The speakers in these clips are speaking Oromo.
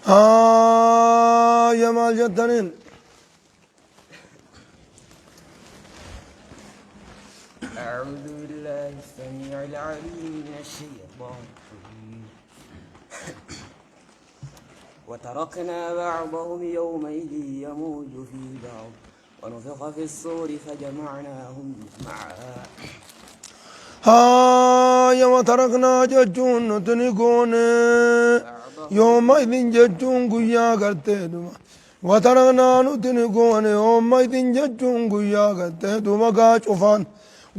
Haaya maal jettaniin? أعوذ بالله السميع العليم من الشيطان الرجيم. وتركنا بعضهم يومئذ يموج في بعض ونفخ في الصور فجمعناهم جمعا. Haaya wataraknaa jechuun nuti ni goone yooma idin jechuun guyyaa gartee dhuma wataraknaa nuti ni goone yooma idin jechuun guyyaa gartee dhuma gaa cufaan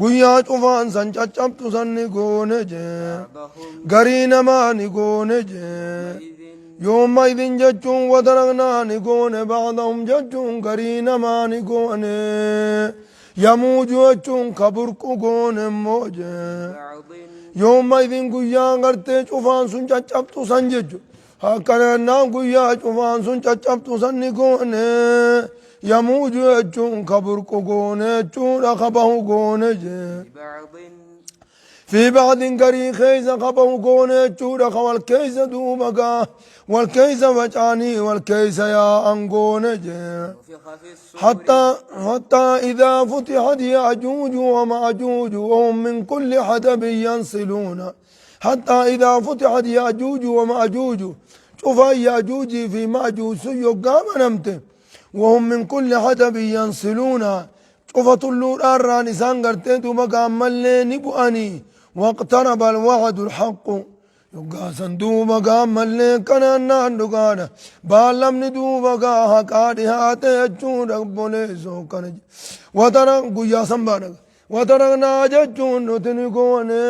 guyyaa cufaan san caccabtu san ni goone jee بعضهم garii namaa ni goone jee يومئذ yooma idin jechuun wataraknaa ni goone bacdahum jechuun garii namaa ni goone yamuuju jechuun ka burqu goone immoo jee بعض yooma idin guyyaan gartee cufaan sun caccabtu san jechu akkanannaan guyyaa cufaan sun caccabtu san ni goone yamuuju jechuun ka burqu goone jechuudha ka bahu goone jee بعض في بعض garii keessa ka bahu goone jechuudha ka wal keessa duuba gaa wal keessa faca'anii wal keessa yaa'an goone jee نفخ في الصور حتى إذا فتحت يأجوج ومأجوج وهم من كل حدب ينسلون حتى إذا فتحت يأجوج ومأجوج شوف يأجوج في مأجوج يقام نمت وهم من كل حدب ينسلون شوف طلور أراني سانغرتين دوبا ملي نبؤني واقترب الوعد الحق yoggaa san duuba gaammallee kanaan dhugaadha baallamni duuba gaa haqaa dhihaate jechuudha obboleessoo kana watara guyyaa san baadha wataraknaa jechuun nuti ni goone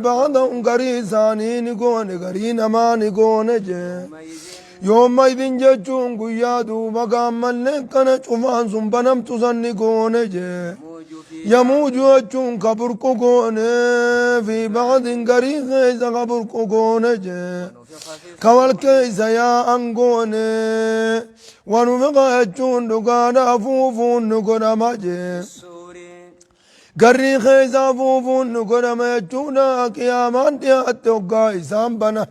bacdahum garii isaanii ni goone garii namaa ni goone jee يومئذ yooma idin jechuun guyyaa duuba gaammallee kana cufaan sun banamtu san ni goone jee يموج في yamuuju jechuun ka burqu goone fi bacdin garii keessa ka burqu goone jee ونفخ في ka wal keessa yaa'an goone wanufiqa jechuun dhugaadha afuufuun nu godhama jee الصور garrii keessa afuufuun nu godhama jechuudha qiyaamaan dhiyaatte hoggaa isaan bana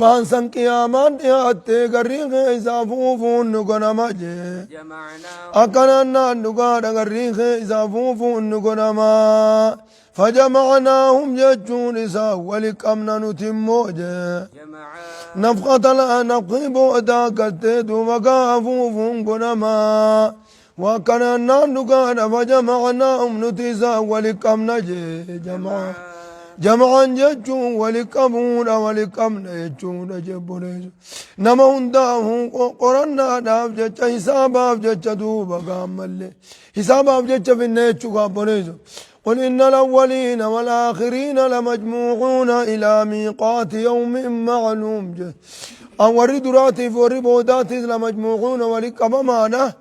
baansan qiyaamaan dhiyaatte garrii keessa afuufuun nu godhama jee جمعناهم akkanannaan dhugaadha garrii keessa afuufuun nu godhama fajamacnaahum jechuun isaa wali qabna nuti immoo jee جمعا nafqata nafqii boodaa gartee duuba gaa afuufuun godhama wakkanannaan dhugaadha fajamacnaahum nuti isaa wali qabna jee jamaa jama'an jechuun wali qabuudha wali qabna jechuudha jebboleessu nama hundaafuu qorannaadhaaf jecha hisaabaaf jecha duuba gaammallee hisaabaaf jecha finne jechuu gaabboleessu قل إن الأولين والآخرين لمجموعون إلى ميقات يوم معلوم warri duraatiif warri boodaatis لمجموعون wali qabamaadha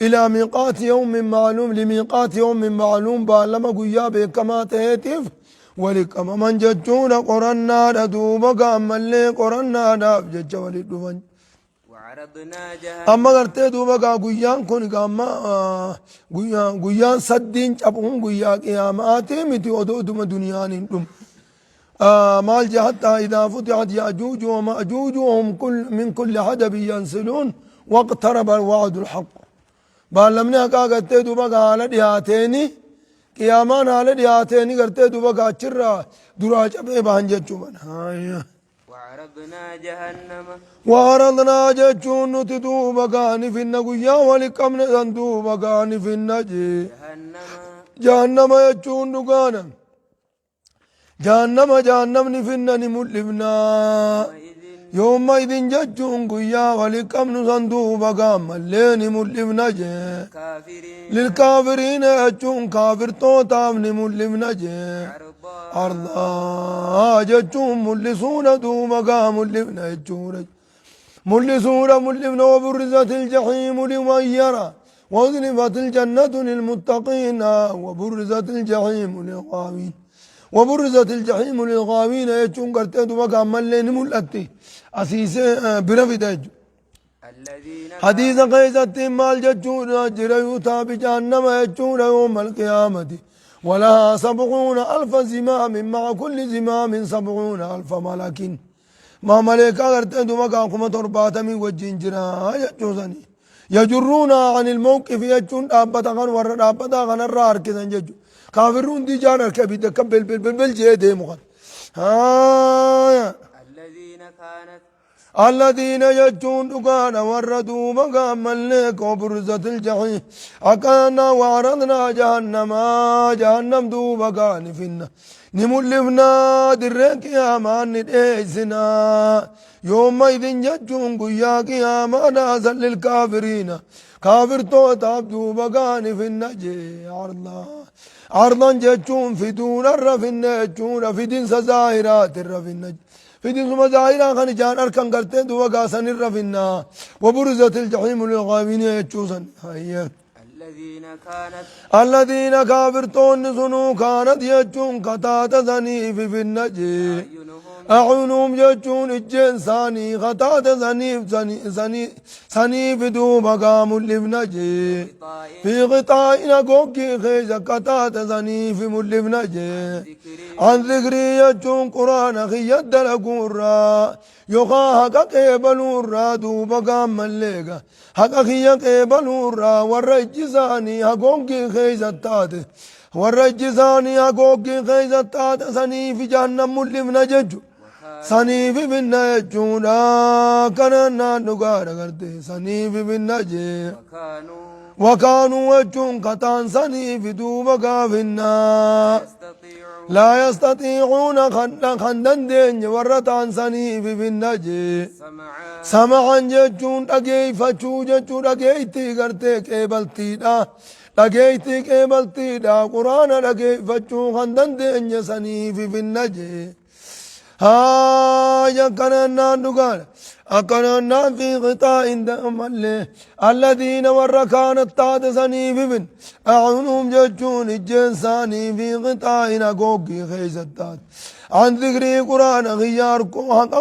إلى ميقات يوم معلوم لميقات يوم معلوم beellama guyyaa beekamaa ta'eetiif wali qabaman jechuudha qorannaadha duuba gaammallee qorannaadhaaf jecha wali dhufan وعرضنا جهنم amma gartee duuba gaa guyyaan kun gaamma guyyaan saddiin cabuun guyyaa qiyaamaatii miti odoo duma duniyaan hin dhum maal je حتى إذا فتحت يأجوج ومأجوج وهم كل من كل حدب ينسلون واقترب الوعد الحق baallamni haqaa gartee duuba gaa haala dhiyaateeni qiyaamaan haala dhiyaateeni gartee duuba gaa achirraa duraa cabee bahan jechuu bana. وعرضنا جهنم وعرضنا jechuun nuti duuba gaani finna guyyaa wali qabne san duuba gaani finna jee جهنم jahannama jechuun dhugaana jahannama jahannamni finna ni mul'ifnaa يومئذ yooma idin jechuun guyyaa wali qabnu san duuba gaammallee ni mul'ifna jee كافرين lilkaafiriina jechuun kaafirtootaaf ni mul'ifna jee عرضا ardaa jechuun mul'isuudha duuba gaa mul'ifna jechuudha mul'isuudha mul'ifna وبرزت الجحيم لمن يرى وأزلفت الجنة للمتقين وبرزت الجحيم للغاوين وبرزت الجحيم للغاوين jechuun gartee duuba gaammallee ni mul'atti asiisee bira fida jechuudha. الذين حديث keessatti maal jechuudha jira يؤتى بجهنم jechuudha يوم القيامة ولها 70,000 زمام مع كل زمام 70,000 ملك. Maa maleekaa gartee duuba gaa 70,000 wajjin jira jechuu sanii. Yajurruuna anil mawqifi jechuun dhaabbata kan warra dhaabbataa kanarraa harkisan jechuudha. Kaafirri hundi ijaan harka ibidda akka belbel belbel je'ee deemu kana. Haaya. الذين كانت Alladiina jechuun dhugaadha warra duuba gaammallee koo burzatil jahiim akkanaa waaradnaa jahannamaa jahannam duuba gaani finna ni mul'ifnaa dirree qiyaamaan ni dheessinaa yooma idin jechuun guyyaa qiyaamaa naasan lil kaafiriina kaafirtootaaf duuba gaani finna jee ardaa ardan jechuun fiduunarra finna jechuudha fidinsa zaahiraatirra finna Fidinsuma zaahiraa kan ijaan arkan gartee duuba gaa sanirra finna. Waburizatil jahiimu lilghaawina jechuu san. Hayya. الذين كانت Alladiina kaafirtoonni sunuu kaanat jechuun kataata saniifi finna jee. أعينهم A'yunuhum jechuun ijjeen isaanii kataata saniif saniifi duuba gaa mul'ifna jee. غطاء Fi qixaa'ina goggii keessa kataata saniifi mul'ifna jee. ذكري An zikrii jechuun quraana kiyya dalaguurraa yookaan haqa qeebaluurraa duuba gaammalleega haqa kiyya qeebaluurraa warra ijji isaanii hagoggii keessa taate warra ijji isaanii hagoggii keessa taate saniifi jahannam mul'ifna jechu saniifi finna jechuudha kanaan naan dhugaadha gartee saniifi finna jee. وكانوا Wakaanuu jechuun kataan saniifi duuba gaafinnaa. يستطيعون Laa yastatiicuuna kan dandeenye warra ta'an saniifi finna jee. سمعا Sama'an jechuun dhageeffachuu jechuu dhageettii gartee qeebaltiidha. Dhageettii qeebaltiidha. Quraana dhageeffachuu kan dandeenye saniifi finna jee. Haaya akkanaan naan dhugaadha. Akkanaan naan fi qixaa'in mallee alladiina warra kaanat taate saniifi fin a'unuhum jechuun ijjeen isaanii fi qixaa'in hagoggii keessa taate. An zikrii quraana kiyya harkoo haqa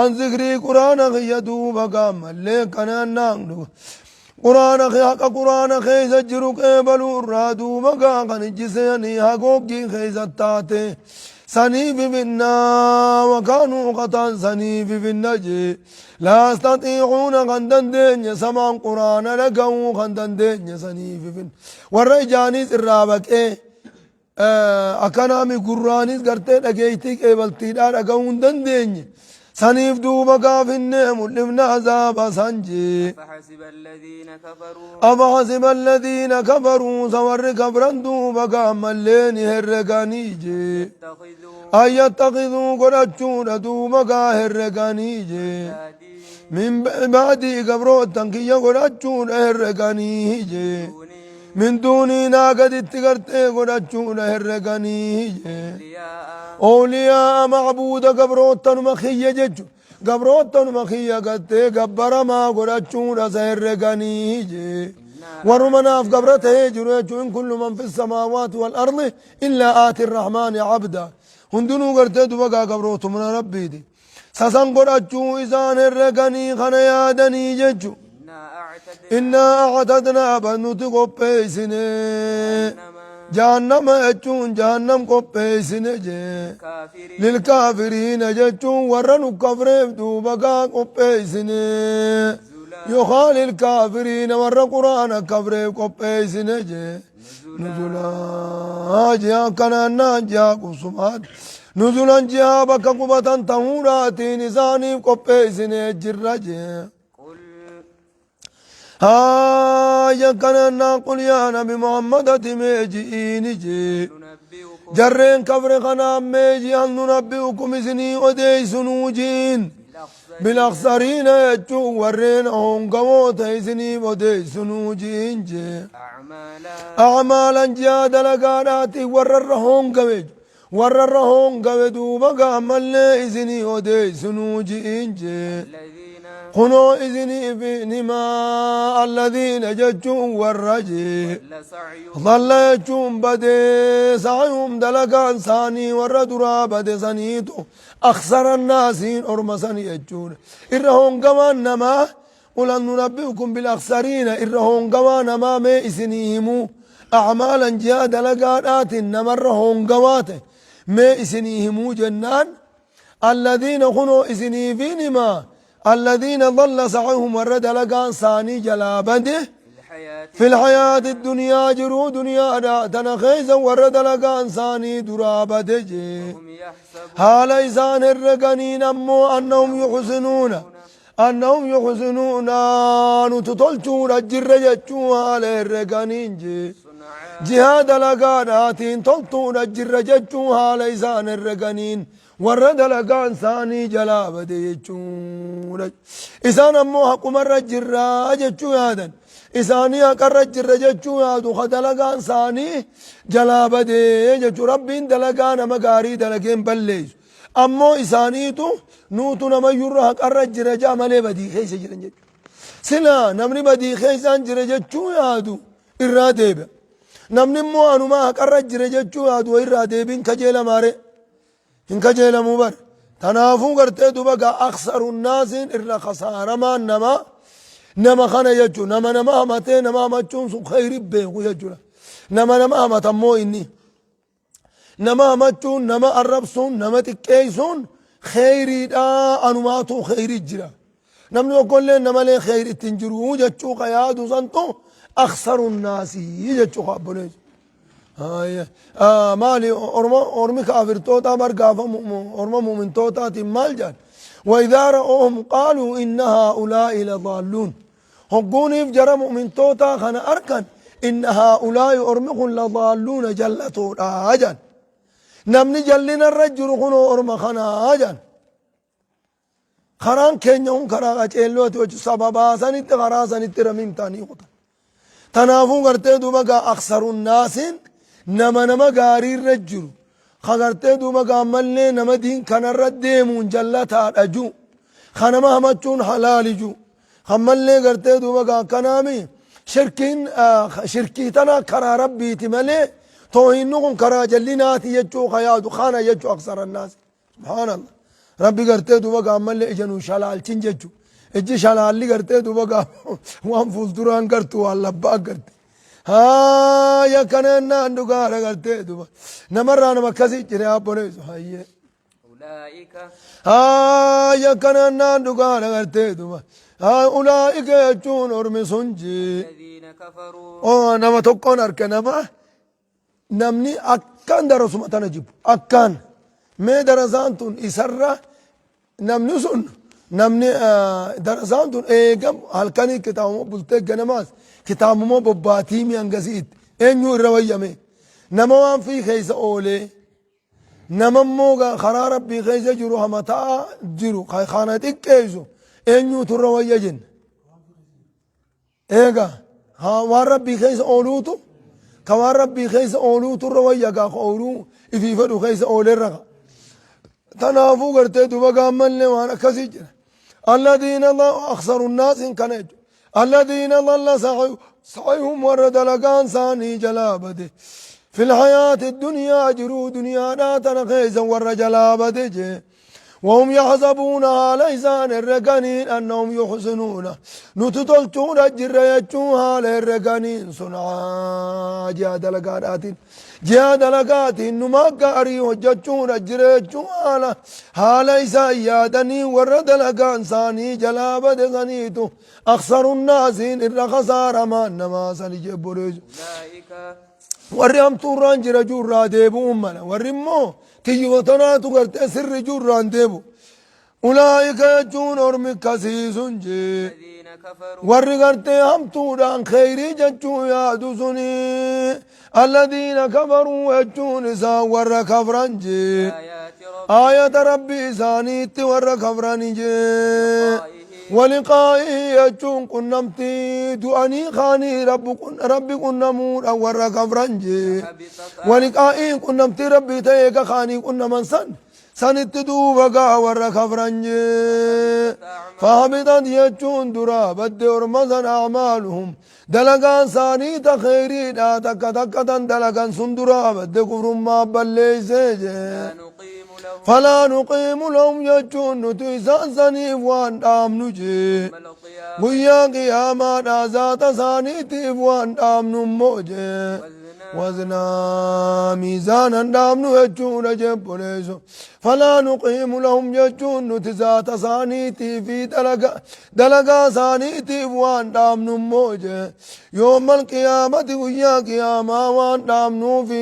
an zikrii quraana kiyya duuba gaammallee kanaan naan dhuga. Quraana haqa quraana keessa jiru qeebaluu irraa duuba gaa kan ijjisanii hagoggii keessa taate. Saniifi finnaa wakaanuu qataan saniifi finna jee. Laa yastatiicuuna kan dandeenye samaan quraana dhaga'uu kan dandeenye saniifi finna. Warra ijaanis irraa baqee akkanaami gurraanis gartee dhageettii qeebaltiidhaa dhaga'uu hin dandeenye. Saniif duuba gaafinnee mul'ifna azaaba san jee. فحسب الذين كفروا أفحسب الذين كفروا سور كفرا دوبا كاملين هرقاني جي يتخذوا أن يتخذوا قرأتشون دوبا هرقاني جي عبادي من بعدي قبروتن كي قرأتشون هرقاني جي دوني من دوني ناقد اتقرتي قرأتشون هرقاني جي أولياء أولياء معبود قبروتن مخية جج قبروتن مخية قتي قبر ما قرأتشون سهرقاني جي ورمنا في قبرته يجري إن كل من في السماوات والأرض إلا آتي الرحمن عبدا هندنو قرتي دوبا قبروتو من ربي دي سسن قرأتشو إسان الرقني خنيادني ججو إنا أعتدنا إنا أعتدنا بنوت قبيسني جهنم جهنم يجون جهنم قبيسني جي كافرين للكافرين جتون ورن كفرين دوبا قبيسني يخال الكافرين ور قرآن كفرين قبيسني جي نزلا جيا كنانا جيا قسمات نزلا جيا بك قبة تهوراتي نساني قبيسني جرى جي قل هايا كنانا قل يا نبي محمد تميجيني جي ننبئكم jarreen kafre kanaan meeji hal nunabbi'ukum isinii odeeysunuu jiin بالأخسرين bilaksariina jechuun warreen hongamoota isiniif odeeysunuu jiin jee أعمالا acmaalan ji'a dalagaadhaati warra irra hongame warra irra hongame duuba gaammallee isinii odeeysunuu jiin jee الذين kunoo isiniif nimaa alladiina jechuun warra jee ضل سعيهم ضل jechuun badee sa'yuhum dalagaan isaanii warra duraa bade saniitu aksara naasiin orma sanii jechuudha. Irra hongamaan namaa qul hal nunabbi'ukum bilaksariina irra hongamaa namaa mee isinii himuu acmaalan ji'a dalagaadhaatiin namarra hongamaa ta'e mee isinii himuu jennaan Alladhiina kunoo isiniifiin hima alladhiina dalla sa'yuhum warra dalagaan isaanii jalaa bade في الحياة في الحياة الدنيا jiruu duniyaadha tana keessa warra dalagaan isaanii duraa bade jee. وهم يحسبون Haala isaan herreganiin ammoo annahum yuxsinuuna annahum yuxsinuuna nutu tolchuudha jirra jechuu haala herreganiin jee. صنعا Jihaa dalagaadhaatiin toltuudha jirra jechuu haala isaan herreganiin warra dalagaan isaanii jalaa bade jechuudha. Isaan ammoo haqumarra jirraa jechuu yaadan. Isaanii haqarra jirra jechuu yaadu ka dalagaan isaanii jalaa bade jechuu. Rabbiin dalagaa nama gaarii dalageen balleessu. Ammoo isaaniitu nuutu namayyurra haqarra jira jaa malee badii keessa jiran jechuudha. Silaa namni badii keessaan jira jechuu yaadu irraa deebi'a. Namni immoo anumaa haqarra jira jechuu yaadu irraa deebiin kajeelamaare. Hin kajeelamuu bar. Tanaafuu gartee duba gaa aksaru naasiin irra kasaaramaan nama nama kana jechuudha. Nama nama hamatee nama hamachuun sun khayri beeku jechuudha. Nama nama hamatammoo inni. Nama hamachuun, nama arrabsuun, nama xiqqeessuun khayriidha anumaatu khayri jira. Namni tokkollee namalee khayri ittiin jiru jechuu ka yaadu santu aksaru naasii jechuu ka abboleessu. Maali ormi kaafirtoota bar gaafa orma mu'mintootaatiin maal jedhan? وإذا رأوهم قالوا إن هؤلاء لضالون hogguuniif jara mu'mintootaa kana arkan إن هؤلاء ormi kun لضالون jallatoodha jedhan. Namni jallinarra jiru kunoo orma kanaa jedhan. Karaan keenya kun karaa qaceellooti jechuun sababaa sanitti karaa sanitti ramiin ta'anii kutan. Tanaafuu gartee duuba gaa aksaru naasiin nama nama gaariirra jiru. Ka gartee duuba gaa ammallee nama diin kanarra deemuun jallataadha ju. Ka nama hamachuun halaali ju. Ammallee gartee duuba gaa akkanaami shirkiin shirkii tana karaa rabbiiti malee toohinni kun karaa jallinaati jechuu ka yaadu kana jechuu aksara naasi. Subhaanallah. Rabbi gartee duuba gaa ammallee ija nu shalaalchin jechuu. Ijji shalaalli gartee duuba gaa waan fuulduraan gartu waan labbaa garte. Haaya kanaan dhugaadha gartee duuba. Namarraa nama akkasii jira abboleessu hayyee. أولئك Haaya kanaan dhugaadha gartee duuba. أولئك jechuun ormi sun jee. الذين كفروا Oo nama tokkoon arke nama namni akkaan darasuma tana jibbu akkaan mee darasaan tun isarra namni sun namni darasaan tun eega halkanii kitaabuma bultee ganamaas kitaabuma bobbaatii mi hangasiitti eenyu irra wayyame nama waan fi keessa oolee nama immoo karaa rabbii keessa jiru hamataa jiru kana xiqqeessu eenyuutu irra wayya jenna. Eega waan rabbii keessa ooluutu ka waan rabbii keessa ooluutu irra wayya gaa ka ooluu ifii fedhu keessa oolerra ka. Tanaafuu gartee duba gaammallee waan akkasii jira. الذين أخسر الناس kana jechuudha. الذين ضل سعيهم warra dalagaan isaanii jalaa bade. في الحياة الدنيا jiruu duniyaadhaa tana keessa warra jalaa bade jee. وهم يحسبون haala isaan herreganiin أنهم يحسنون nuti tolchuudha jirra jechuu haala herreganiin صنعا ji'a dalagaadhaatiin ji'a dalagaatiin numa gaarii hojjechuudha jira jechuu haala haala isaan yaadanii warra dalagaan isaanii jalaa bade saniitu أخسر الناس irra kasaaramaan namaa sani jebboleessu. أولئك Warri hamtuurraan jira juurraa deebi'uun mala warri immoo tiyyootonaatu gartee sirri juurraan deebu. أولئك jechuun ormi akkasii sun jee. الذين كفروا Warri gartee hamtuudhaan kheyrii jechuu yaadu suni الذين كفروا jechuun isaan warra kafran jee. آيات ربهم Aayata rabbii isaaniitti warra kafrani jee. ولقائه jechuun qunnamtii du'anii kaanii rabbi qunnamuudhaan warra kafran jee. حبطت ولقائه qunnamtii rabbii ta'ee ka kaanii qunnaman san sanitti duuba gaa warra kafran jee. فحبطت jechuun duraa badde orma san أعمالهم dalagaan isaanii ta kheyriidha takka takka tan dalagan sun duraa badde kufrummaa balleeysee jee. لا نقيم لهم فلا نقيم لهم jechuun nuti isaan saniif waan dhaabnu jee. يوم القيامة Guyyaa qiyaamaadha zaata isaaniitiif waan dhaabnu immoo jee. وزنا Waznaa miizaanan dhaabnu jechuudha jebboleessu. Falaa nuqiimu lahum jechuun nuti zaata isaaniitii fi dalagaa isaaniitiif waan dhaabnu immoo jee yoomal qiyaamati guyyaa qiyaamaa waan dhaabnuufi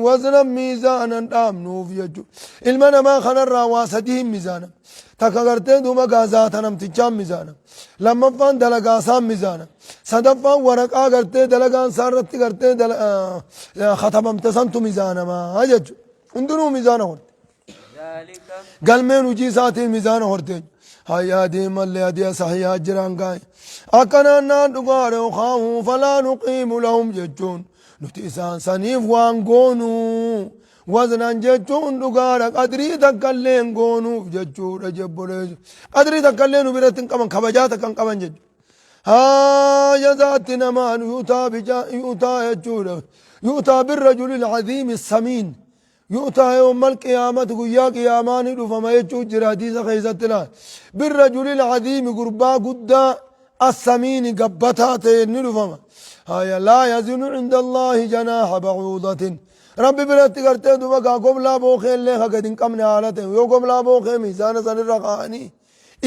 waznan miizaanan dhaabnuuf jechuudha. Ilma namaa kanarraa waa sadii hin miizaanam. Takka gartee duuba gaa zaata namtichaan miizaanam. Lammaffaan dalagaa isaan miizaanam. Sadaffaan waraqaa gartee dalagaan isaa irratti gartee katabamte santu miizaanamaa jechuudha. Hundinuu miizaana horte. Galmeen hojii isaatiin miizaana horte. Hayya adii mallee adii sahihaa jiraan gaa'e. Akkanaan naan dhugaadha yookaan falaa nuqiimu lahum jechuun nuti isaan saniif waan goonu. Waznan jechuun dhugaadha qadrii takka illee hin goonuuf jechuudha jebboleessu. Qadrii takka illee nu biratti hin qaban kabajaa takka hin qaban jechuudha. Haa jazaatti namaan yuutaa bijaa yuutaa jechuudha. Yuutaa birrajulil aziimi samiin. Yuutaa yawmal qiyaamati guyyaa qiyaamaa ni dhufama jechuu jira hadiisa keessatti laal. Birrajulil aziimi gurbaa guddaa assamiini gabbataa ta'e ni dhufama. Haya laa yazinu inda Allaahi janaaha bacuudatin. Rabbi biratti gartee duba gaa goblaa bookee illee ka gad hin qabne haala ta'e yoo goblaa bookee miizaana sanirra kaa'anii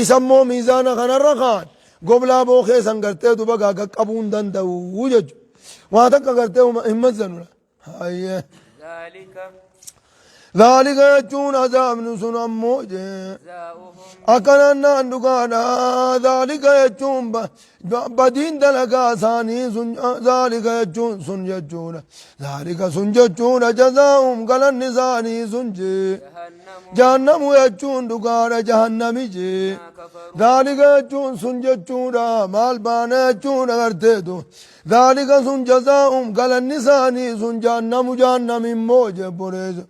isa immoo miizaana kanarra kaa'an goblaa bookee san gartee duba gaa qaqqabuu hin danda'u jechuudha. Waa takka gartee hin mazzanu. Hayyee. Zaalika. Zaalika jechuun azaabni sun ammoo jee. Jazaa'uhum. Akkanaan naan dhugaadha. Zaalika jechuun badiin dalagaa isaanii sun zaalika jechuun sun jechuudha. Zaalika sun jechuudha jazaa'uhum galanni isaanii sun jee. Jahannamu. Jahannamu jechuun dhugaadha jahannami jee. Maa kafaruu. Zaalika jechuun sun jechuudha maal baana jechuudha garteetu. Zaalika sun jazaa'um galanni isaanii sun jahannamu jahannami immoo jebboreessa.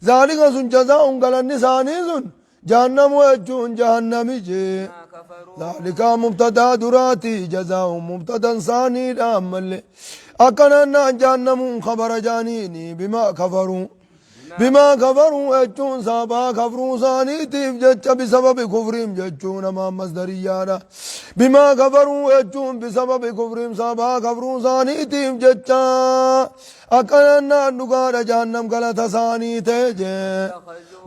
Zaalika sun jazaa'um galanni isaanii sun jahannamu jechuun jahannami jee. Maa kafaruu. Zaalika mubtadaa duraati jazaa'um mubtadan isaaniidha ammallee. Akkanaan naan jahannamuun kabara jaaniini bimaa kafaruu. Bimaa kafaruu jechuun sababaa kafruu isaaniitiif jecha bisababi kufriim jechuun amaan masdariyyaadha. Bimaa kafaruu jechuun bisababi kufriim sababaa kafruu isaaniitiif jecha akkanaan naan dhugaadha jahannam galata isaanii ta'e jee.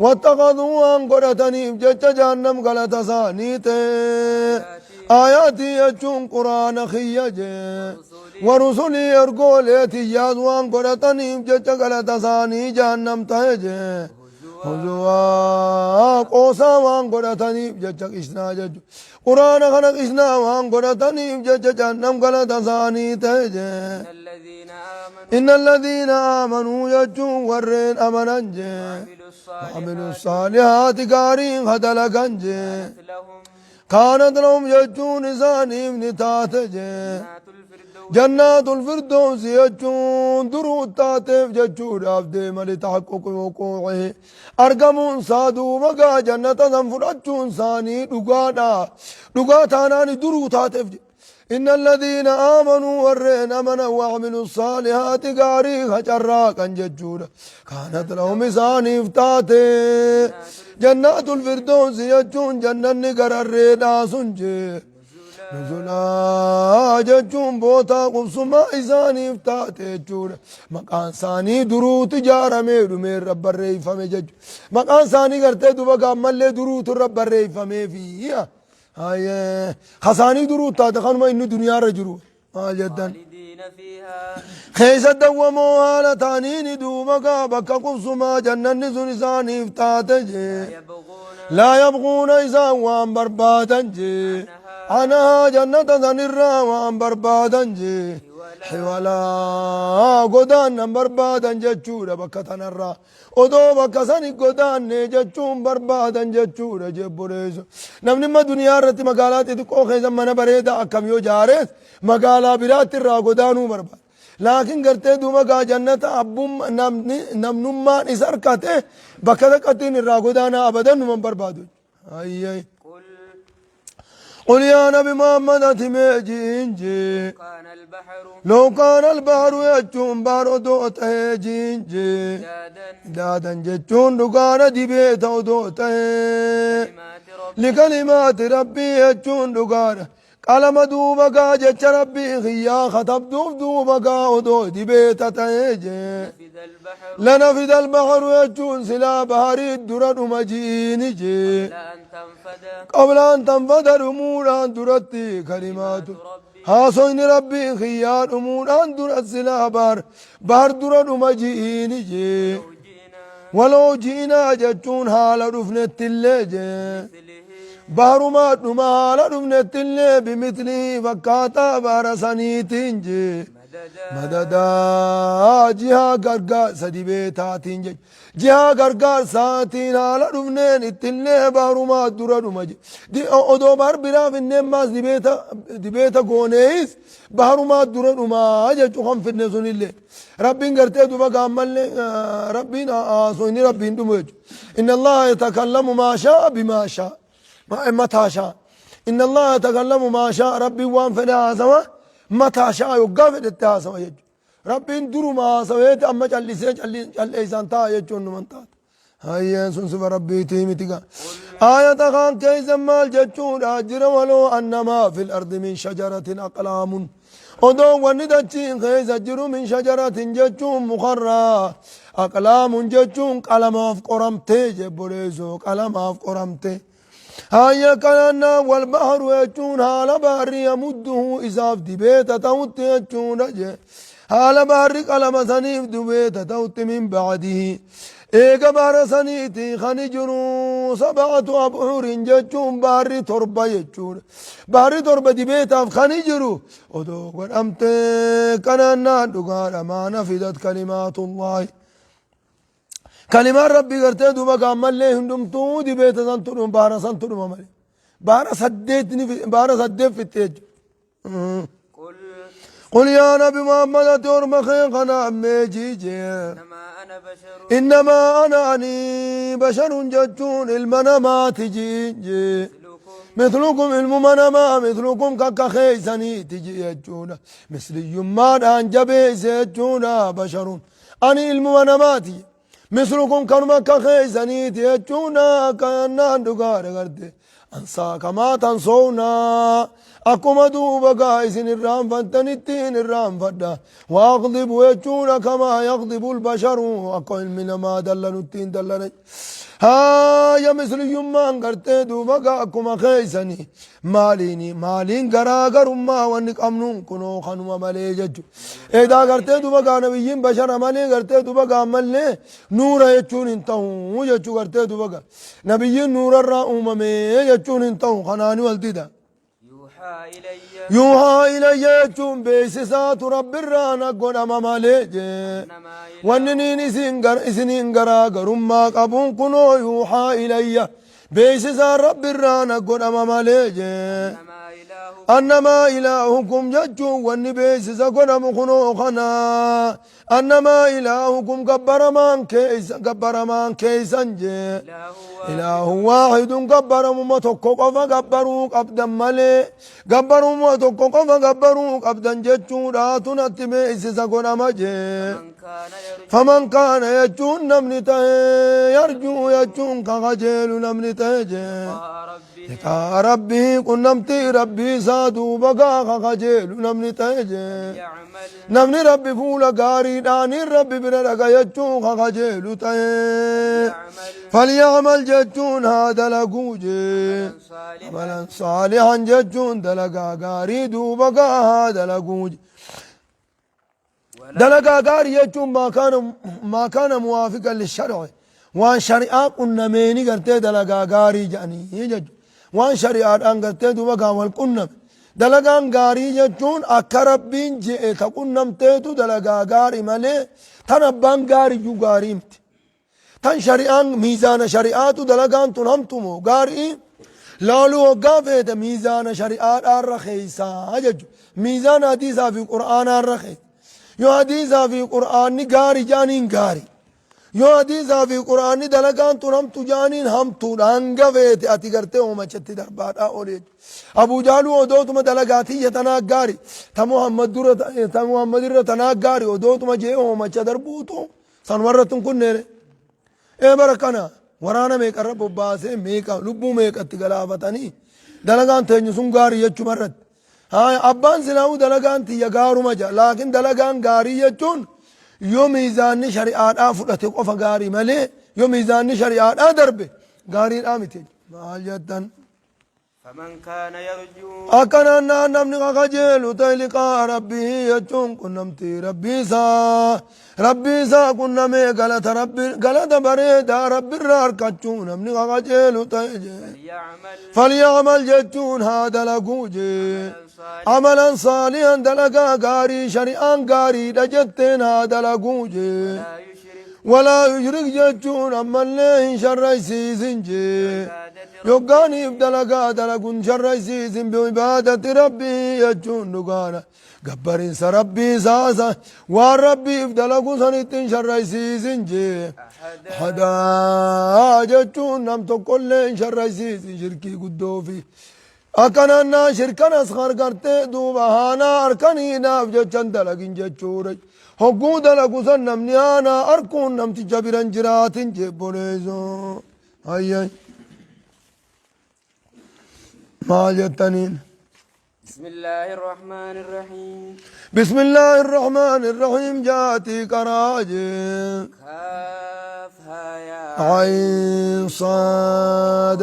Wattakaduu waan godhataniif jecha jahannam galata isaanii ta'e. Aayaatii jechuun quraana kiyya jee. Warusulii ergoolee tiyyaas waan godhataniif jecha galata isaanii jahannam ta'e jee. Huzuwaa qoosaa waan godhataniif jecha qishnaa jechuudha. Quraana kana qishnaa waan godhataniif jecha jahannam galata isaanii ta'e jee. Inna alladhiina aamanuu. Inna alladhiina aamanuu jechuun warreen amanan jee. Amilu Amilu saalihaati. saalihaati gaariin hadalagan jee. Lahum. Kaanat lahum jechuun isaaniif ni taate jee. Jannaatul firdaus. Jannaatul firdaus jechuun duruu taateef jechuudhaaf deema litahaqquqi wuquu'ihi. Argamuun isaa duuba gaa jannata san fudhachuun isaanii dhugaadha. Dhugaa taanaan duruu taateef jedhe. Inna alladhiina aamanuu warreen amanan wa'amilu saalihaati gaarii hacarraaqan jechuudha. Kaanat lahum isaaniif taate. Jannaatul firdaus jechuun jannanni gararreedhaa sun jee. Nuzulaa jechuun bootaa qubsumaa isaaniif taate jechuudha. Maqaan isaanii duruutu ijaaramee dhumee irra barreeffame jechuudha. Maqaan isaanii gartee duba gaammallee duruutu irra barreeffamee fi hasaanii duruu taate kanuma inni duniyaarra jiru. Maal jettan? Khaalidiina fiihaa. Keessa dawwamoo haala ta'aniini duuba gaa bakka qubsumaa jannanni sun isaaniif taate jee. Yabghuuna. Laa yabghuuna isaan waan barbaadan jee. Anaa jannata sanirraa waan barbaadan jee. Hiwalaa godaannan barbaadan jechuudha bakka tanarraa. Odoo bakka sani godaanne jechuun barbaadan jechuudha jebboleessa. Namni amma duniyaa irratti magaalaa xixiqqoo keessa mana bareedaa akkam yoo ijaares magaalaa biraatti irraa godaanuu barbaada. Laakiin gartee duuba gaa jannata abbummaa namnummaan isa harkate bakka takkattiin irraa godaanaa abadan numa hin barbaadu. Ayyee. Qul. Qul yaa Nabi Muhammad ati mee jiin jee. Kaana al-bahru. Law kaana al-bahru jechuun baar odoo ta'ee jiin jee. Daadan. Daadan jechuun dhugaadha dibee ta'u odoo ta'ee. Kalimaati rabbi. Likalimaati rabbii jechuun dhugaadha. Qalama duuba gaa jecha Rabbii kiyyaa katabduuf duuba gaa odoo dibeeta ta'ee jee. نفد البحر. لنفد البحر jechuun silaa baharii dura dhuma ji'iini jee. قبل أن تنفد. قبل أن تنفد dhumuudhaan duratti كلمات ربي. haasoyni Rabbii kiyyaa dhumuudhaan dura silaa bahar dura dhuma ji'iini jee. لو جئنا. ولو جئنا jechuun haala dhufnettillee jee. مثله. Baharumaa dhuma haala dhufnettillee بمثله fakkaataa bahara saniitiin jee. مددا. مددا jihaa gargaarsa dibeetaatiin jechuudha. Jihaa gargaarsaatiin haala dhufneen ittillee baharumaa dura dhuma je. Odoo bahar biraa finneen maas dibeeta gooneeyis baharumaa dura dhumaa jechuu kan finne sunillee. Rabbiin gartee duba gaammallee Rabbiin haasoyni Rabbiin dhumu jechuudha. إن الله يتكلم ما شاء بما شاء متى شاء. إن الله يتكلم ما شاء Rabbiin waan fedhe haasawa متى شاء yoggaa fedhetti haasawa jechuudha. Rabbiin duruma haasaweeti amma callisee calleessaan taa'a jechuun numan taata. Hayyeen sun sifa Rabbiitii miti gaa. Aayata kaan keessa maal jechuudha jira? ولو أن ما في الأرض من شجرة أقلام. Odoo wanni dachiin keessa jiru من شجرة jechuun mukarraa أقلام jechuun qalamaaf qoramtee jebboleessoo qalamaaf qoramtee. Hayya kanannaa والبحر jechuun haala baharri يمده isaaf dibeeta ta'utti jechuudha jee. Haala baharri qalama saniif dibeeta ta'utti من بعده. Eega bahara saniiti kan jiru سبعة أبحر jechuun baharri torba jechuudha. Baharri torba dibeetaaf kan jiru odoo godhamtee kanannaan dhugaadha ما نفدت كلمات الله. Kalimaan Rabbii gartee duuba gaammallee hundumtuu dibeeta santu dhuma bahara santu dhuma malee. Bahara saddeet ni bahara saddeet fixxe jechuudha. قل. قل يا نبي محمد ati orma kee kana ammeejii jee. إنما أنا بشر. إنما أنا ani بشر jechuun ilma namaati jee. مثلكم. مثلكم ilmuma namaa مثلكم kakka keeysaniiti jee jechuudha. Misliyyummaadhaan jabeeyse jechuudha بشر. Ani ilmuma namaati. مثلكم kanuma akka keeysaniiti jechuudha kannaan dhugaadha garte. أنسى كما تنسون akkuma duuba gaa isin irraanfattanitti hin irraanfadha. وأغضب jechuudha كما يغضب البشر akka ilmi namaa dallanutti hin dallane. Haaya misliyyummaan gartee duuba gaa akkuma keeysanii maaliini maaliin garaagarummaa wanni qabnuun kunoo kanuma malee jechu. Eedaa gartee duuba gaa nabiyyiin bashara malee gartee duuba gaa ammallee nuura jechuun hin ta'u jechuu gartee duuba gaa. Nabiyyiin nuurarraa uumame jechuun hin ta'u kanaani wal dida. يوحى إلي. يوحى إلي jechuun beeksisaatu Rabbirraa na godhama malee jee. أنما Wanni niin isiniin garaagarummaa qabuun kunoo يوحى إلي beeksisaan Rabbirraa na godhama malee jee. أنما إلهكم. أنما إلهكم jechuun wanni beeksisa godhamu kunoo kana أنما إلهكم gabbaramaan keeysan jee. إله إله واحد gabbaramuma tokko qofa gabbaruu qabdan malee gabbarumuma tokko qofa gabbaruu qabdan jechuudhaatu natti beeksisa godhama jee. من كان يرجو. فمن كان jechuun namni ta'e يرجو jechuun ka kajeelu namni ta'e jee. لقاء ربه. لقاء ربه qunnamtii Rabbii isaa duuba gaa ka kajeelu namni ta'e jee. يعمل. Namni Rabbi fuula gaariidhaaniin Rabbi bira dhaga jechuun ka kajeelu ta'e. يعمل. فليعمل jechuun haa dalaguu jee. صالحا. عملا صالحا jechuun dalagaa gaarii duuba gaa haa dalaguu jee. ولا Dalagaa gaarii jechuun ما كان موافقا للشرع waan shari'aa qunnameeni gartee dalagaa gaarii jedhanii jechuudha. Waan shari'aadhaan gartee duuba gaa wal qunname. Dalagaan gaarii jechuun akka Rabbiin je'e ta qunnamteetu dalagaa gaarii malee tan abbaan gaariyyuu gaarii miti. Tan shari'aan miizaana shari'aatu dalagaan tun hamtumoo gaarii laaluu hoggaa feete miizaana shari'aadhaarra keeysaa jechuudha. Miizaana hadiisaa fi qur'aanaarra keessa. Yoo hadiisaa fi qur'aanni gaarii jaaniin gaarii. Yoo hadiisaa fi qur'aanni dalagaan tun hamtu jaaniin hamtuudha hanga feete ati gartee oomachatti darbaadhaa oole jechuudha. Abuu Jaaluu odootuma dalagaa tiyya tanaa gaarii ta Muhammad dura ta Muhammad irra tanaa gaarii odootuma jee oomacha darbuutu sanumarratti hin kunneene. Ee bara kana waraana meeqarra bobbaasee meeqa lubbuu meeqatti galaafatanii dalagaan teenyu sun gaarii jechuma irratti. Haya abbaan silaa'uu dalagaan tiyya gaaruma jedha laakiin dalagaan gaarii jechuun yoo miizaanni shari'aadhaa fudhate qofa gaarii malee yoo miizaanni shari'aadhaa darbe gaariidhaa miti. Maal jettan? Faman kaana yarjuu. Akkanaan naan namni ka kajeelu ta'e liqaa rabbii jechuun qunnamtii rabbii isaa rabbii isaa qunnamee galata rabbi galata bareedaa rabbirraa arkachuu namni ka kajeelu ta'e jee. Falya'mal. Falya'mal jechuun haa dalaguu jee. Amalan saalihan dalagaa gaarii shari'aan gaariidha jetteen haa dalaguu jee. Walaa yushrik. Walaa yushrik jechuun ammallee hin sharraysiisin jee. Bi'ibaadati Yoggaaniif dalagaa dalagun sharraysiisin bi'ibaadati rabbii jechuun dhugaadha. Gabbarinsa rabbii isaasa waan rabbiif dalagu sanitti hin sharraysiisin jee. Ahadaa. Hadaa jechuun nam tokkollee hin sharraysiisin shirkii guddoo fi akkanaan naa shirkan asghar gartee duuba haanaa harkaniidhaaf jechan dalagin jechuudha. Hogguu dalagu san namni haanaa harkuun namticha biran jiraatin jebboleessoo. Hayyay. Maal jettaniin? بسم الله الرحمن الرحيم. بسم الله الرحمن الرحيم جاتي كراجي. كاف ها يا عين صاد.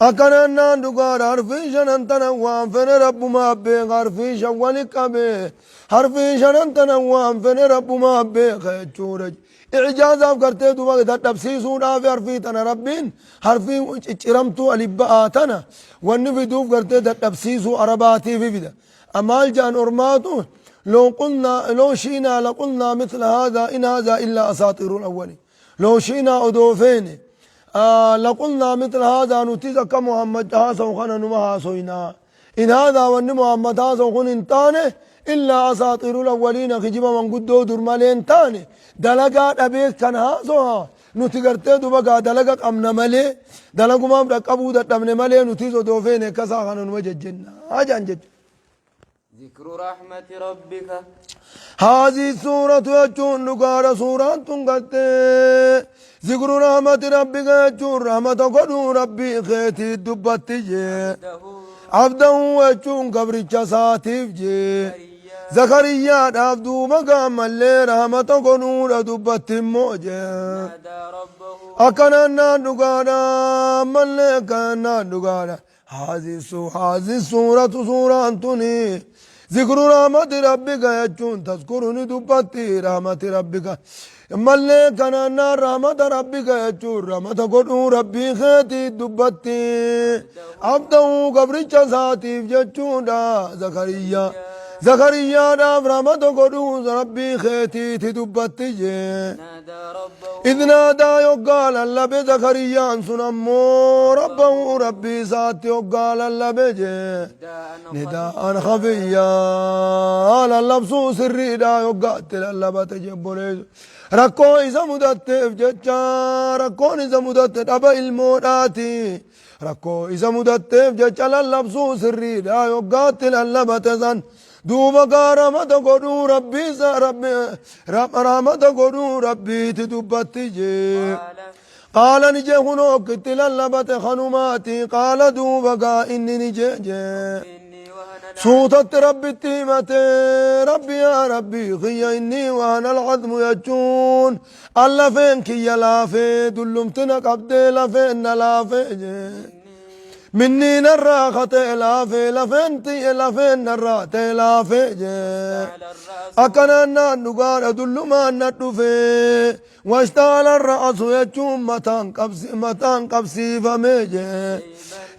Akkanaan naan dhugaadha harfii shanan tana waan fedhe rabbumaa beeka harfii shan wali qabee harfii shanan tana waan fedhe rabbumaa beeka jechuudha. Ijaazaaf gartee duuba dadhabsiisuudhaaf harfii tana rabbiin harfii cicciramtuu alibba'aa tana wanni fiduuf gartee dadhabsiisuu arabaatiif fida. Maal jaan ormaatu لو قلنا لو شئنا لقلنا مثل هذا إن هذا إلا أساطير الأولين لو شئنا أدوفين لقلنا مثل هذا نتيز كمحمد هاسو خنا نما هاسوينا إن هذا ون محمد هاسو خن انتانه إلا أساطير الأولين خجب من قدو در مالين تاني دلقا أبيك كان هاسوها nuti gartee duba gaa dalaga qabna malee dalagumaaf dhaqqabuu dadhabne malee nutis odoo feene akkasaa kana numa jejjenna jaan jechuudha. ذكر رحمة ربك. هذه السورة jechuun dhugaadha suuraan tun gartee ذكر رحمة ربك jechuun rahmata godhuu rabbii keetii dubbatti jee. عبده. عبده jechuun gabricha isaatiif jee. Zakariyyaadhaaf duuba gaammallee rahmata godhuudha dubbatti immoo jee. نادى ربه. Akkanaan naan dhugaadha ammallee akkanaan naan dhugaadha. هذه السورة suuraan tuni ذكر رحمة ربك jechuun تذكر ni dubbatti رحمة ربك ammallee kanaan naan رحمة ربك jechuun rahmata godhuu rabbii keetii dubbatti عبده gabricha isaatiif jechuudha Zakariyyaa Zakariyyaadhaaf rahmata godhuu rabbii keetiiti dubbatti jee. نادى ربه. إذ نادى yoggaa lallabe Zakariyaan sun ammoo ربه rabbii isaatti yoggaa lallabe jee. نداء. نداء خفيا lallabsuu sirriidha yoggaatti lallabate jebboleessu. Rakkoo isa mudatteef jecha rakkoon isa mudatte dhaba ilmoodhaati. Rakkoo isa mudatteef jecha lallabsuu sirriidha yoggaatti lallabate san. Duuba gaa rahmata godhuu rabbii isa rabbi rahmata godhuu rabbiiti dubbatti jee. قال. قال ni jee kunoo okkitti lallabate kanumaati qaala duuba gaa inni ni jee jee. إني وهن Suutatti rabbitti himate rabbi yaa rabbii kiyya إني وهن العظم jechuun allafeen kiyya laafee dullumtina qabdee lafeen na laafee jee. مني narraa katee laafee lafeen tiyya lafeen narraa ta'e laafee jee. على الرأس. Akkanaan naan dhugaadha dullumaan na dhufee واشتعل الرأس jechuun mataan qabsiifamee jee.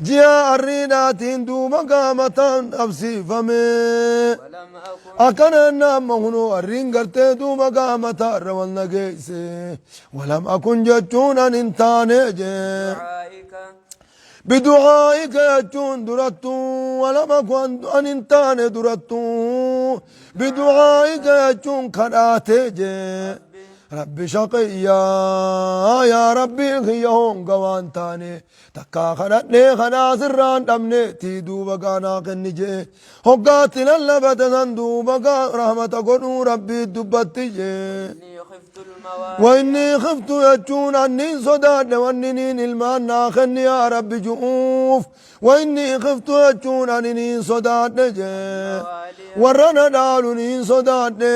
Ji'a arriidhaatiin duuba gaa mataan qabsiifamee. ولم أكن. Akkanaan naamma hunoo arriin gartee duuba gaa mataarra wal nageesse. ولم أكن jechuun an hin taane jee. دعائك. بدعائك jechuun durattuu ولم أكن an hin taane durattuu بدعائك jechuun kadhaatee jee. رب شقيا yaa rabbii kiyya honga waan taane takkaa kadhadhee kadhaa sirraan dhabne tii duuba gaanaa kenni jee hoggaatti lallabate san duuba gaa rahmata godhuu rabbii dubbatti jee. إني خفت. خفت الموالي وإني خفت jechuun anniin sodaadhe wanni niin ilmaan naa kenni yaa rabbi ju'uuf وإني خفت jechuun ani niin sodaadhe jee موالي warra na dhaalu niin sodaadhe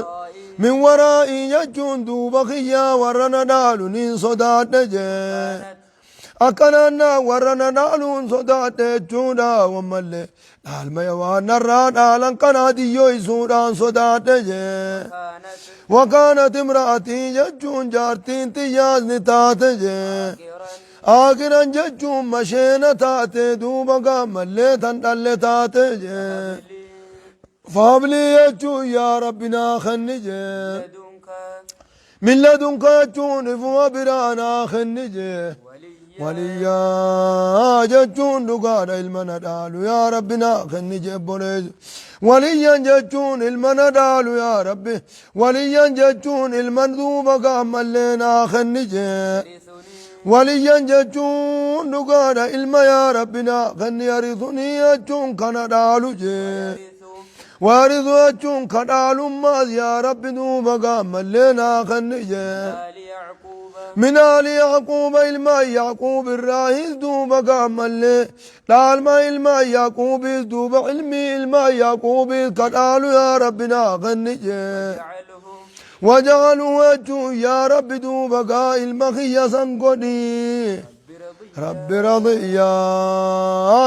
ورائي min waraa'ii jechuun duuba kiyyaa warra na dhaalu niin sodaadhe jee كانت akkanaan naa warra na dhaaluun sodaadhe jechuudha wammallee dhaalmaya waan narraa dhaalan kanaa diyyoo isuudhaan sodaadhe jee كانت وكانت امرأتي jechuun jaartiin tiyyaas ni taate jee عاقرا aakiran jechuun masheena taate duuba gaammallee tan dhalle taate jee لي فهب لي jechuun yaa rabbi naa kenni jee لدنك من لدنك jechuun ifuma biraa naa kenni jee وليا waliyyaa jechuun dhugaadha ilma na dhaalu yaa rabbi naa kenni jee obboleessu waliyyan jechuun ilma na dhaalu yaa rabbi waliyyan jechuun ilma duuba gaammallee naa kenni jee يرثني waliyyan jechuun dhugaadha ilma yaa rabbi naa kenni yarithunii jechuun kana dhaalu jee يرث waarisu jechuun ka dhaalummaas yaa rabbi duuba gaammallee naa kenni jee آل يعقوب من آل يعقوب ilma يعقوب irraahis duuba gaammallee dhaalma ilma yaaquubis duuba ilmi ilma yaaquubis ka dhaalu yaa rabbi naa kenni jee واجعله waj'alhu jechuun yaa rabbi duuba gaa ilma kiyya san godhi رب رضيا رب رضيا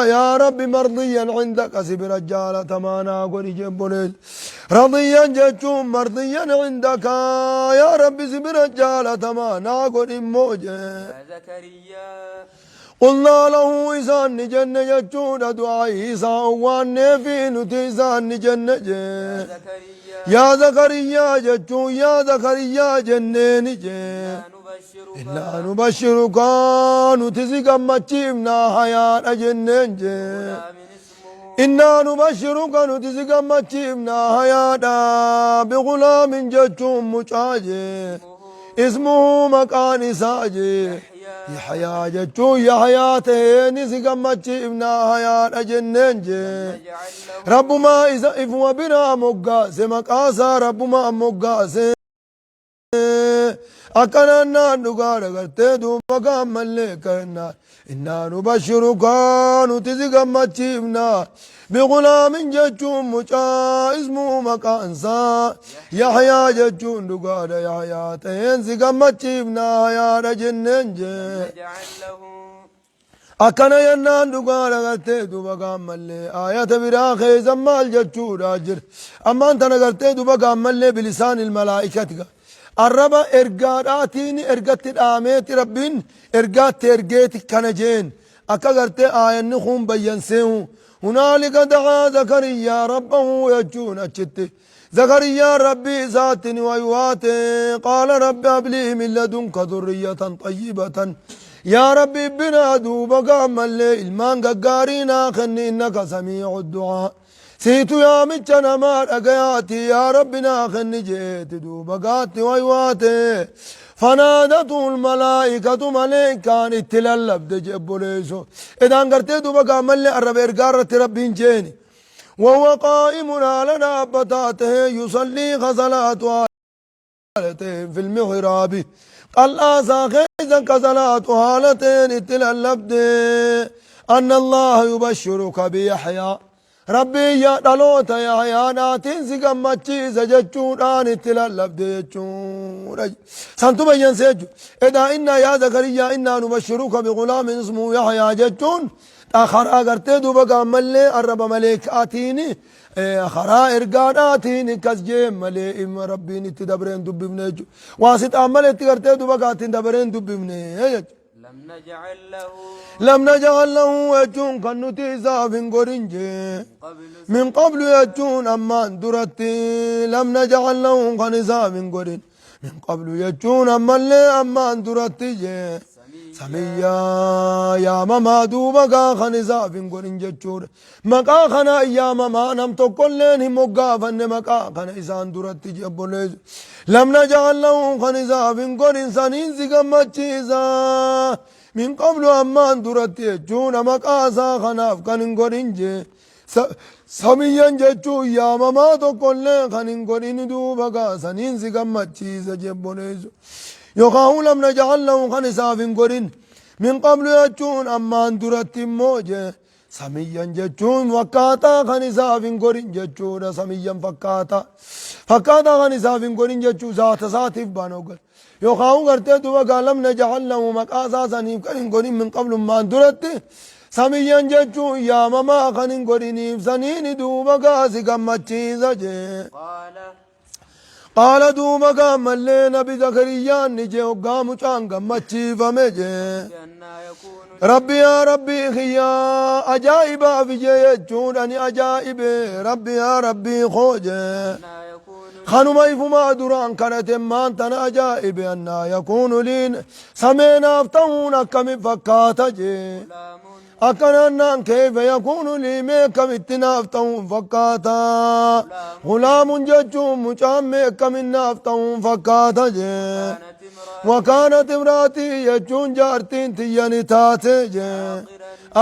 يا رب مرضيا عندك si bira jaalatamaa naa godhi jebbolees رضيا jechuun مرضيا عندك يا رب si bira jaalatamaa naa godhi immoo jee يا زكريا قلنا له isaan ni jenne jechuudha du'aa isaa owwaannee fi nuti isaan ni jenne jee زكريا yaa zakariyaa jechuun yaa zakariyaa jenneeni jee إنا إنا نبشرك نبشرك nuti si gammachiifnaa hayaadha jenneen jee بغلام اسمه إنا نبشرك nuti si gammachiifnaa hayaadha بغلام jechuun mucaa jee اسمه اسمه maqaan isaa jee يحيى Yaxyaa jechuun Yaxyaa ta'een si gammachiifnaa hayaadha jenneen jee نجعل له Rabbumaa isa ifuma biraa moggaase maqaasaa rabbumaa moggaase akkanaan naan dhugaadha gartee duuba gaammallee kennaa إنا نبشرك nuti si gammachiifnaa بغلام jechuun mucaa اسمه maqaansaa Yaxyaa jechuun dhugaadha Yaxyaa ta'een si gammachiifnaa hayaadha jenneen jee نجعل له akkana jennaan dhugaadha gartee duuba gaammallee aayata biraa keessa maal jechuudha jira ammaan tana gartee duuba gaammallee بلسان الملائكة arraba ergaadhaatiin ergatti dhaameeti rabbiin ergaatti ergeeti kana jeen akka gartee aayanni kun bayyanseehu هنالك دعا زكريا ربه jechuun achitti زكريا rabbii isaatiin waywaate قال رب هب لي من لدنك ذرية طيبة yaa rabbi biraa duuba gaammallee ilmaan gaggaarii naa kenni إنك سميع الدعاء siitu yaamicha namaa dhagayaati yaa rabbi naa kenni jeeti duuba gaatti waywaate فنادته الملائكة maleekaan itti lallabde jebboleeyso edaan gartee duuba gaammallee arraba ergaa irratti rabbiin jeeni وهو قائم على dhaabbataa يصلي ka salaatu في المحراب qal'aasaa keessa ka salaatu haalateen itti lallabde أن الله يبشرك بيحيى rabbii yaa dhaloota Yaxyaadhaatiin si gammachiisa jechuudhaan itti lallabde jechuudha santu bayyanse jechu edaa إنا يا زكريا إنا نبشرك بغلام اسمه يحيى jechuun karaa gartee duuba gaammallee arraba maleekaatiin karaa ergaadhaatiin akkas jee malee ilma rabbiin itti dabreen dubbifne jechuudha waasixaan malee itti gartee duuba gaattiin dabreen dubbifne jechuudha. لم نجعل له لم نجعل له jechuun kan nuti isaaf hin godhin jee قبل من قبل jechuun ammaan duratti لم نجعل له kan isaaf hin godhin من قبل jechuun ammallee ammaan duratti jee سميا سميا yaamamaa duuba gaa kan isaaf hin godhin jechuudha maqaa kana yaamamaa nam tokkolleen hin moggaafanne maqaa kana isaan duratti jebboleessu لم نجعل له kan isaaf hin godhin saniin si gammachiisa من قبل ammaan duratti jechuudha maqaa isaa kanaaf kan hin godhin jee Samiyyan jechuun yaamamaa tokkollee kan hin godhin duuba gaa saniin si gammachiisa jebboleessu. Yookaan lam naj'al lahu kan isaaf hin godhin min qablu jechuun ammaan duratti immoo jee samiyyan jechuun fakkaataa kan isaaf hin godhin jechuudha. Samiyyan fakkaataa fakkaataa kan isaaf hin godhin jechuu zaata isaatiif baana hoggan. Yookaan gartee duuba gaa lam naj'al lahu maqaa isaa saniif kan hin godhin min qablu ammaan duratti samiyyan jechuun yaamamaa kan hin godhiniif saniini duuba gaa si gammachiisa jee. Qaala. Qaala duuba gaa ammallee nabi Zakariyyaan ni jee hoggaa mucaan gammachiifame jee. Rabbi annaa yakuunu Rabbi yaa Rabbii kiyyaa ajaa'ibaaf jee jechuun ani ajaa'ibe Rabbi yaa Rabbii koo jee. Annaa yakuunu Kanuma ifumaa duraan kadhate maan tana ajaa'ibe annaa yakuunu liin sameenaaf ta'uun akkami fakkaata jee. Ghulaamun. Akkanaan naan keeyfa yakuunu lii mee akkamitti naaf ta'uun fakkaata. Ghulaamun jechuun mucaan mee akkamin naaf ta'uun fakkaata jee. Wakaanat imraatii. Wakaanat imraatii jechuun jaartiin tiyya ni taate jee.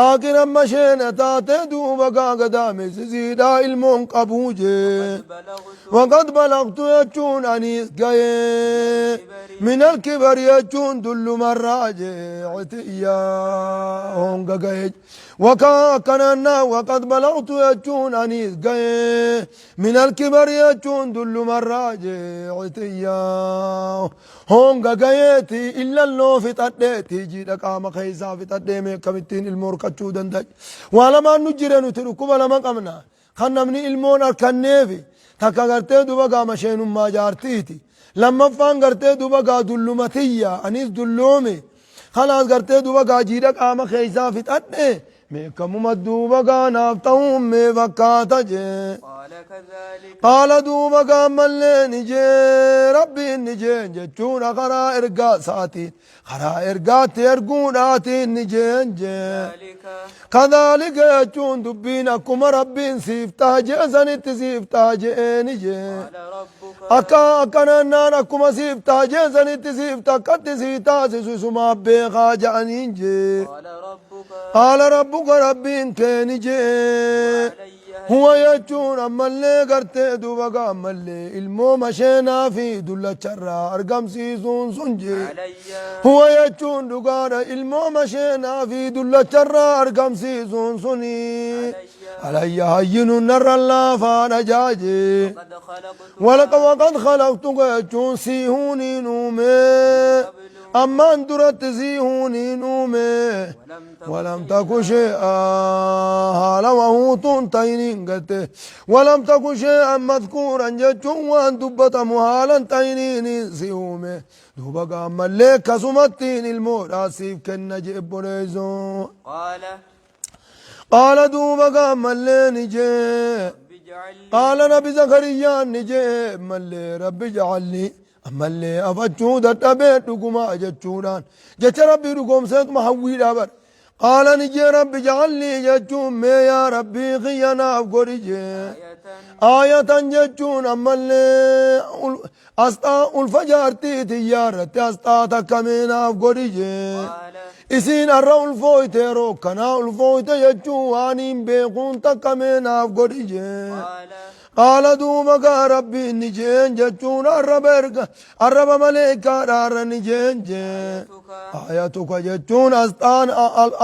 Aakiran masheena taate duuba gaa gadaamessisiidhaa ilmoon qabuu jee. Waqad balagtu. Waqad balagtu jechuun anis ga'ee. Minal kibari jechuun dullumarraa jee. Citiyyaa honga ga'ee. Wakaa akkanannaa waqad balagtu jechuun anis ga'ee. Minal kibari jechuun dullumarraa jee. Citiyyaa honga ga'eeti illalloo fixadheeti jiidha qaama keessaa fixadhee mee akkamittiin ilmoo horkachuu danda'a. Waa lamaan nu jira nuti dhukkuba lama qabna. Kan namni ilmoon harkanneefi takka gartee duba gaa masheenummaa jaartiiti. Lammaffaan gartee duba gaa dulluma tiyya anis dulloome. Kalaas gartee duba gaa jiidha qaama keessaa fixadhe mee akkamuma duuba gaa naaf ta'uun mee fakkaata jee. Qaala kadhaalika. Qaala duuba gaa ammallee ni jee rabbiin ni jee jechuudha karaa ergaa isaatiin karaa ergaatti erguudhaatiin ni jeen jee. Kadhaalika. Kadhaalika jechuun dubbiin akkuma rabbiin siif ta'a jee sanitti siif ta'a je'ee ni jee. Qaala rabbuka. Akka akkanannaan akkuma siif ta'a jee sanitti siif ta'a akkatti sii taasisu isumaaf beekaa ja'aniin jee. Qaala rabbuka. Qaala rabbuka rabbiin kee ni jee. Alayya Huwa jechuun ammallee gartee duuba gaa ammallee ilmoo masheenaa fi dullacharraa argamsiisuun sun jee. Alayya. Huwa jechuun dhugaadha ilmoo masheenaa fi dullacharraa argamsiisuun suni. Alayya. Alayya hayyinun narra laafaadha jaajee. Waqad khalaqtuka. Walaqa waqad khalaqtuka jechuun siihuuniin uume. Ammaan duratti siihuuniin uume. Walam taku Walam taku shay'a haala wahuutuun ta'iniin gatte. Walam taku shay'an madkuuran jechuun waan dubbatamu haalan ta'iniin si uume. Duuba gaa ammallee akkasumattiin ilmoodhaa siif kenna jee obboleessoo. Qaala. Qaala duuba gaa ammallee ni jee. Rabbi ij'alni. Qaala nabi Zakariyyaan ni jee ammallee rabbi ij'alni ammallee afachuu dadhabee dhugumaa jechuudhaan jecha rabbii dhugoomseetuma hawwiidhaa bara. Qaala ni jee rabbi ij'alni jechuun mee yaa rabbii kiyya naaf godhi jee. Aayatan. Aayatan jechuun ammallee asxaa ulfa jaartii tiyyaa irratti asxaa takka mee naaf godhi jee. Qaala. Isiin har'a ulfooyte yeroo kanaa ulfooyte jechuun waan hin beekuun takka mee naaf godhi jee. Qaala. Qaala duuba gaa rabbiin ni jeen jechuun arraba erga arraba maleekaadha har'a ni jeen jee. Aayatuka. Aayatuka jechuun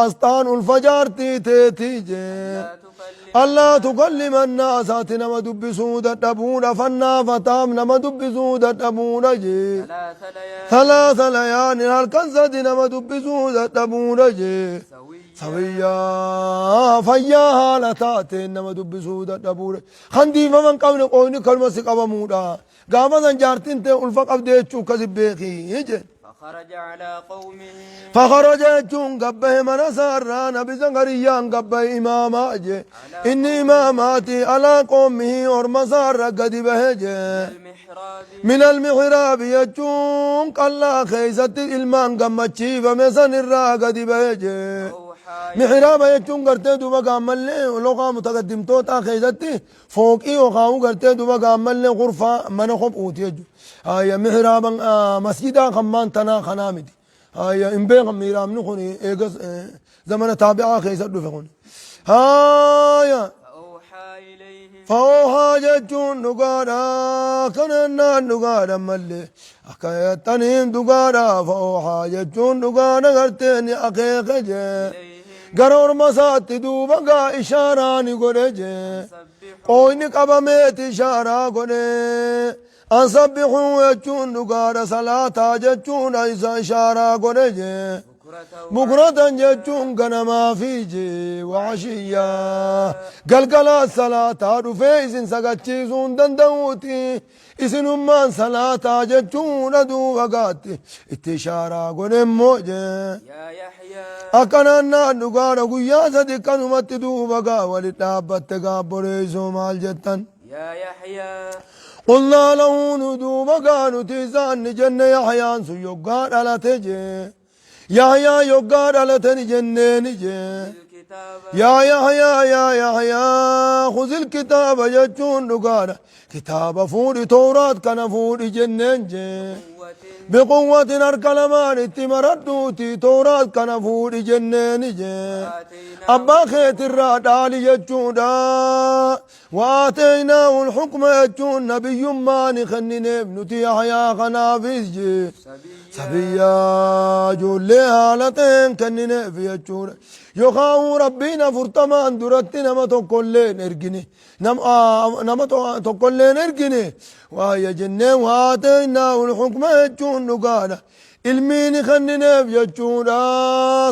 asxaan ulfa jaartii teetii jee. Laa tukallima. Allaa tukallima annaasa ati nama dubbisuu dadhabuudha fannaafataaf nama dubbisuu dadhabuudha jee. Thalaatha layaal. Thalaatha layaalin halkan sadi nama dubbisuu dadhabuudha jee. Sawiyya. Sawiyyaa fayyaa haala taateen nama dubbisuu dadhabuudha. Kan diifama hin qabne qoyni kanuma si qabamuudha. Gaafa san jaartiin tee ulfa qabde jechuu akkasi beekii jee. Fakharaja alaa qawmihi. Fakharaja jechuun gabbahe mana isaarraa nabi Zakariyyaan gabbahe imaamaa jee. Inni imaamaati alaa qawmihi orma isaarra gadi bahe jee. Al-mihraabi. Min al-mihraabi jechuun qallaa keessatti ilmaan gammachiifame san irraa gadi bahe jee. Awhaa Mihraaba jechuun gartee duuba gaammallee loqaa mutaqaddimtootaa keessatti fooqii yookaan gartee duuba gaammallee gurfaa mana kophuuti jechuudha. Ayya mihraaban masjidaa kan maan tanaa kanaa miti. Ayya hin beekan mihraabni kun eegas zamana taabi'aa keessa dhufe kun. Haaya. إليه Fa'oohaa jechuun dhugaadha kanannaan dhugaadha mallee akka jettaniin dhugaadha fa'oohaa jechuun dhugaadha gartee ni akeeke jee إليهم gara orma isaatti duuba gaa ishaaraa ni godhe jee سبحوا qooyni qabameeti ishaaraa godhe an sabbixuu jechuun dhugaadha salaataa jechuudha isa ishaaraa godhe jee بكرة بكرة jechuun ganamaa fi jee wacashiyyaa galgala salaataa dhufee isin sagachiisuu hin danda'uuti isinummaan salaataa jechuudha duuba gaatti itti ishaaraa godhe immoo jee يا يحيى akkanaan naan dhugaadha guyyaa sadi akkanumatti duuba gaa walit dhaabbatte gaabboreessoo maal jettan يا يحيى قلنا له ندوب قالوا تيزان جنة يحيى سن يقال على تجي يحيى يقال على جنة نجي الكتاب يا يحيى يا يحيى خذ الكتاب جتون دقارة كتاب فوري توراة كان فوري جنة جي قوة بقوة أركلمان اتمردوتي توراة كان فوري جنة جي آتينا أبا خيت الراد يجودا وآتيناه الحكم يجون نبي ما نخنن ابنتي يحيى خنافيس جي سبيا سبيا جولي هالتين كنن في يجون يخاو ربنا فرتمان درتنا ما تقولين ارجني نم آه نما تقولين ارجني ويا جنة وآتيناه الحكم يجون نقانا ilmiin kennineef jechuudha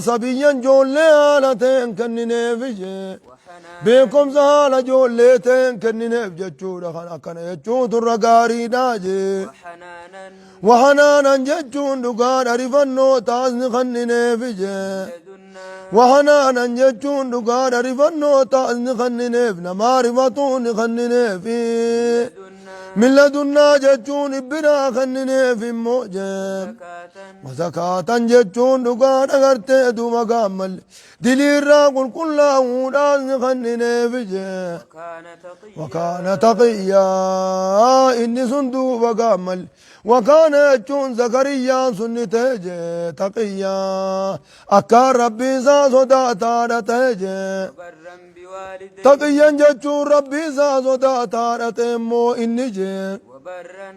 sabiyyan joollee haala ta'een kennineef jee وحنانا beekumsa haala joollee ta'een kennineef jechuudha kan akkana jechuutu irra gaariidha jee وحنانا wahanaanan jechuun dhugaadha rifannoo taasni kennineef jee لدنا wahanaanan jechuun dhugaadha rifannoo taasni kennineef namaa rifatuun ni kennineef لدنا min ladunnaa jechuun ibbiraa kennineef immoo jee زكاة وزكاة jechuun dhugaadha gartee duuba gaammalle diliirraa qulqullaa'uudhaan ni kennineef jee وكان تقيا وكان تقيا inni sun duuba gaammalle وكان jechuun zakariyaan sun ni ta'e jee taqiyyaa akkaan rabbii isaa sodaataadha ta'e jee وبرا بوالديه taqiyyan jechuun rabbii isaa sodaataadha ta'e immoo inni jee وبرا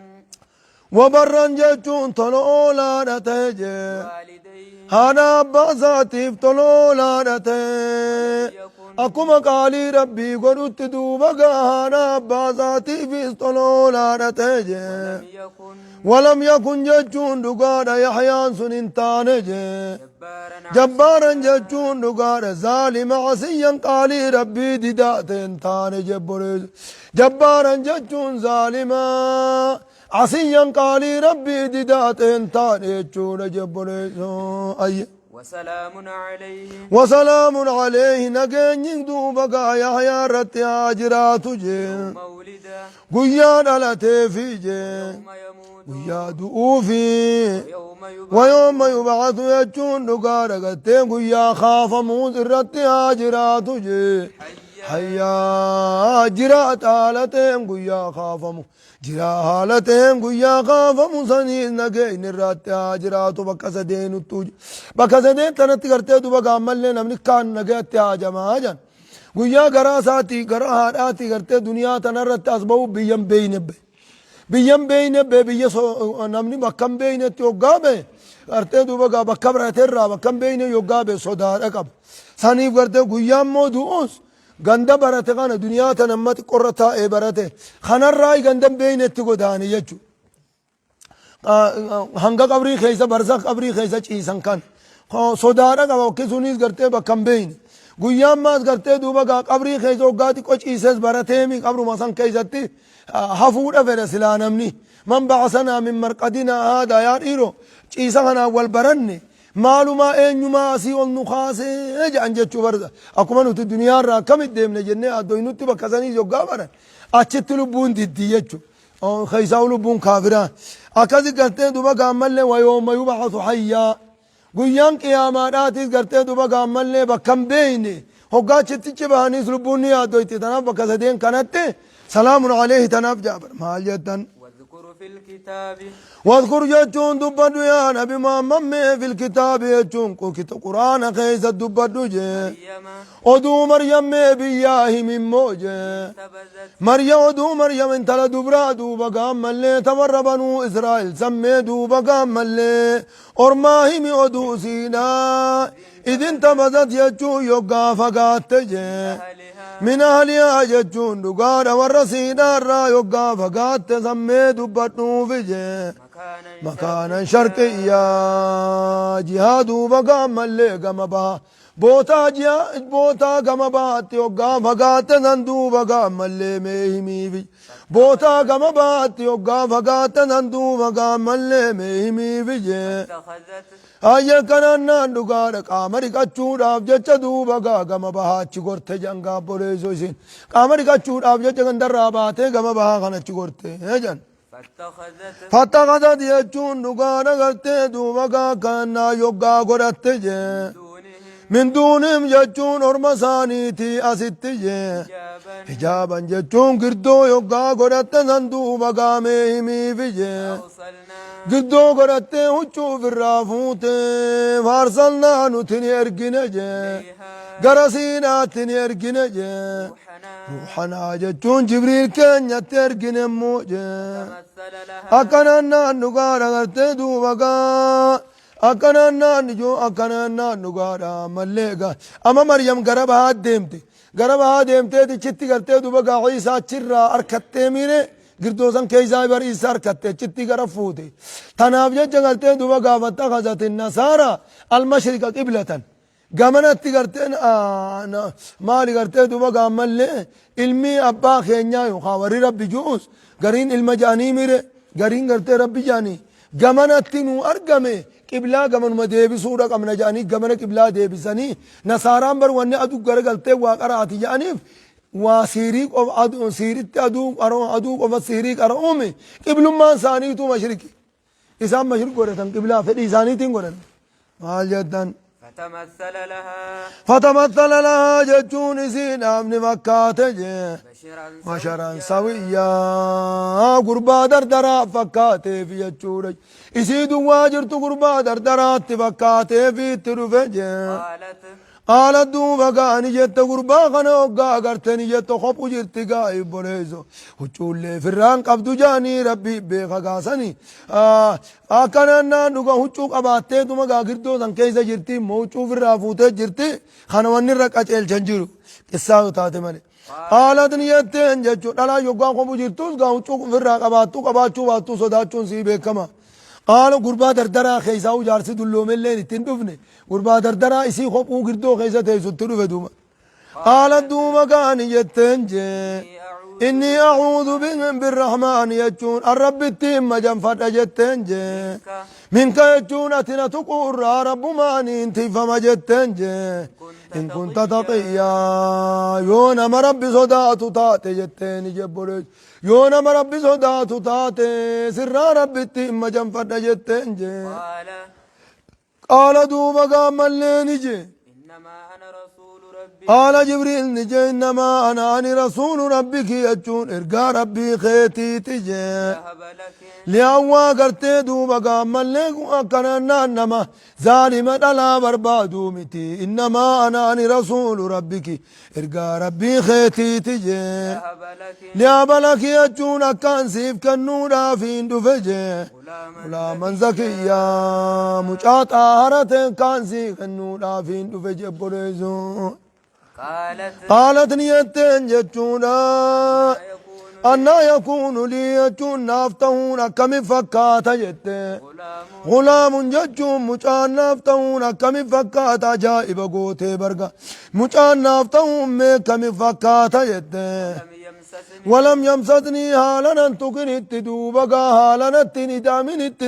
wabarran jechuun tola oolaadha ta'e jee والديه haadha abbaa isaatiif tola oolaadha ta'e يكن akkuma qaalii rabbii godhutti duuba gaa haadha abbaa isaatiifis tola oolaadha ta'e jee لم يكن walam yakun jechuun dhugaadha yaxyaan sun hin taane jee جبارا jabbaaran jechuun dhugaadha zaalima asiyyan qaalii rabbii didaa ta'e hin taane jebboreessu jabbaaran jechuun zaalima asiyyan qaalii rabbii didaa ta'e hin taane jechuudha jebboreessu ayye وسلام عليه وسلام عليه نجين دوبا يحيى رتي هاجرات جي يوم ولد قيا دلتي في جي يوم يموت قيا دؤوفي ويوم يبعث ويوم يبعث يجون دقارة قتين قيا خاف موت رتي هاجرات جي حيا حيا جرات حالتين قيا خاف مو جرا حالتين قيا خاف مو سنين نجين رتي هاجرات بكسدين التوج بكسدين تنتي قرتي دوبا قامل لنا من كان نجات هاجما هاجان guyyaa garaa isaatii gara haadhaatii gartee duniyaa tanarratti as ba'u biyyan beeyne be biyyan beeyne be biyya namni bakka hin beeynetti yoggaa ba'e gartee duuba gaa bakka birateerraa bakka hin beeyne yoggaa ba'e sodaadha qaba saniif gartee guyyaa immoo du'us ganda barate kana duniyaa tana amma xiqqorra taa'ee barate kanarraa ganda hin beeynetti godaane jechuudha. Hanga qabrii keessa barza qabrii keessa ciisan kan sodaadha qaba wakki sunis gartee bakka hin beeyne guyyaa ammaas gartee duuba gaa qabrii keessa waggaa xiqqoo ciises barateemi qabruma san keessatti hafuudha fedha silaa namni man ba'asanaa min marqadinaa haadaa yaa dhiiro ciisa kanaan wal baranne maalumaa eenyumaa asii ol nu kaasee jedhan jechuu barza akkuma nuti duniyaarraa akkamit deemne jennee addooynutti bakka saniis yoggaa baran achitti lubbuun diddi jechuu keessaa lubbuun kaafiraa akkasi gartee duba gaammallee wayooma yub'athu hayyaa guyyaan qiyaamaadhaatis gartee duba gaammallee bakka hin beeyne hoggaa achitti bahaniis lubbuun ni yaaddoyte tanaaf bakka sadeen kanatti salaamun alayhi tanaaf jaabar maal jettan واذكر في الكتاب. واذكر jechuun dubbadhu yaa Nabi Muhammad mee في الكتاب jechuun quraana keessa dubbadhu jee. مريم. Oduu Maryam mee biyyaa himimmoo jee. انتبذت. Maryam, oduu Maryam intala dubraa duuba gaammallee ta warra Banuu Israa'el sammee duuba gaammallee ormaa himi oduu siinaa. إذ انتبذت jechuun yoggaa fagaatte jee. أهلها. من أهلها jechuun dhugaadha warra siidhaarraa yoggaa fagaatte sammee dubbadhuufi jee. مكانا مكانا شرقيا jihaa duuba gaammallee gama baha bootaa ji'a bootaa gama bahaatti yoggaa fagaatte san duuba gaammallee mee himiifi bootaa gama bahaatti yoggaa fagaatte san duuba gaammallee mee himiifi jee. اتخذت. Ayya kanannaan dhugaadha qaama dhiqachuudhaaf jecha duuba gaa gama bahaa achi gorte jangaa boleessoo isin qaama dhiqachuudhaaf jecha gandarraa baatee gama bahaa kanatti gorte jan. فاتخذت. فاتخذت jechuun dhugaadha gartee duuba gaa kannaa yoggaa godhatte jee. دونهم. من دونهم jechuun orma isaaniitii asitti jee. حجابا. حجابا jechuun girdoo yoggaa godhatte san duuba gaamee himiifi jee. أرسلنا. Girdoo godhattee huccuu ofirraa fuutee فأرسلنا nuti ni ergine jee. إليها. Gara siinaatti ni ergine jee. روحنا. روحنا jechuun Jibriil keenyatti ergine immoo jee. تمثل لها. Akkanannaan dhugaadha gartee duuba gaa akkanannaan ijoo akkanannaan dhugaadha mallee gaa amma Maryam gara bahaa deemte, gara bahaa deemteeti chitti gartee duuba gaa Iisaa achirraa harkattee miire girdoo san keessaa bar Iisaa harkatte achitti gara fuute. Tanaaf jecha gartee duuba gaafa فاتخذت النصارى المشرق قبلة gamanatti garteen maali gartee duuba gaammallee ilmi abbaa keenyaa yookaan warri Rabbi ju'us gariin ilma ja'anii mire gariin gartee Rabbi ja'anii gamanatti nu argame qiblaa gamanuma deebisuudha qabna ja'anii gamana qiblaa deebisanii. Nasaaraan bar wanni aduu garagaltee waa qaraati ja'aniif waa siirii qofa aduu siiritti aduu aduu qofa siirii qara'uumi qiblummaan isaaniitu mashriqi isaan mashriq godhatan qiblaa fedhii isaaniitiin godhatan maal jettan. فتمثل لها. فتمثل لها jechuun isiidhaaf ni fakkaate jee. بشرا. بشرا سويا gurbaa dardaraa fakkaateef jechuudha isii duwwaa jirtu gurbaa dardaraatti fakkaateef itti dhufe jee. قالت. Haala duuba ga'ani jette gurbaa kana hoggaa agarteni jette kophu jirti gaa'ii boleeso huccuullee firraan qabdu jaanii Rabbi beeka gaasanii akkanannaan dhuga huccuu qabaatteetuma gaa girdoo san keessa jirti immoo huccuu firraa fuutee jirti kana wanni irra qaceelchan jiru qissaa yoo taate malee. قالت ni jetteen jechuu dhalaa yoggaa kophu jirtus gaa huccuu firraa qabaattu qabaachuu baattuu sodaachuun sii beekama. Qaala gurbaa dardaraa keessaa jaarsi dulloomelleen ittiin dhufne gurbaa dardaraa isii kophuu girdoo keessa teessutti dhufe duuba. قالت duuba gaani jetteen jee. إني أعوذ إني أعوذ بالرحمن jechuun Rabbitti majanfadha jetteen jee. منك. منك jechuun ati na tuquurraa Rabbumaaniin tiifama jetteen jee. إن كنت تقيا yoo nama Rabbi sodaatu taate jetteen jebboleessu yoo nama Rabbi sodaatu taate sirraa Rabbitti majanfadha jetteen jee. قال. قال duuba gaammallee ni jee. إنما أنا رسول ربي. قال Jibriil ni jee إنما أنا ani رسول ربك jechuun ergaa Rabbii keetiiti jee. لأهب لك. Li'aawwaa gartee duuba gaammallee akkana nama zaalima dhalaa barbaaduu miti إنما أنا ani رسول ربك ergaa Rabbii keetiiti jee. لأهب لك. لأهب لك jechuun akkaan siif kennuudhaaf hin dhufe jee. غلاما. غلاما زكيا mucaa xaahara ta'e kaan sii kennuudhaaf hin dhufe jebboleessu. قالت. قالت ni jetteen jechuudha. يكون. أنى يكون لي jechuun naaf ta'uun akkami fakkaata jette. غلام. غلام jechuun mucaan naaf ta'uun akkami fakkaata ajaa'iba gootee barga. Mucaan naaf ta'uun meekami fakkaata jette. لم يمسسني. ولم يمسسني haala nan tuqinitti duuba gaa haala natti hin ida'aminitti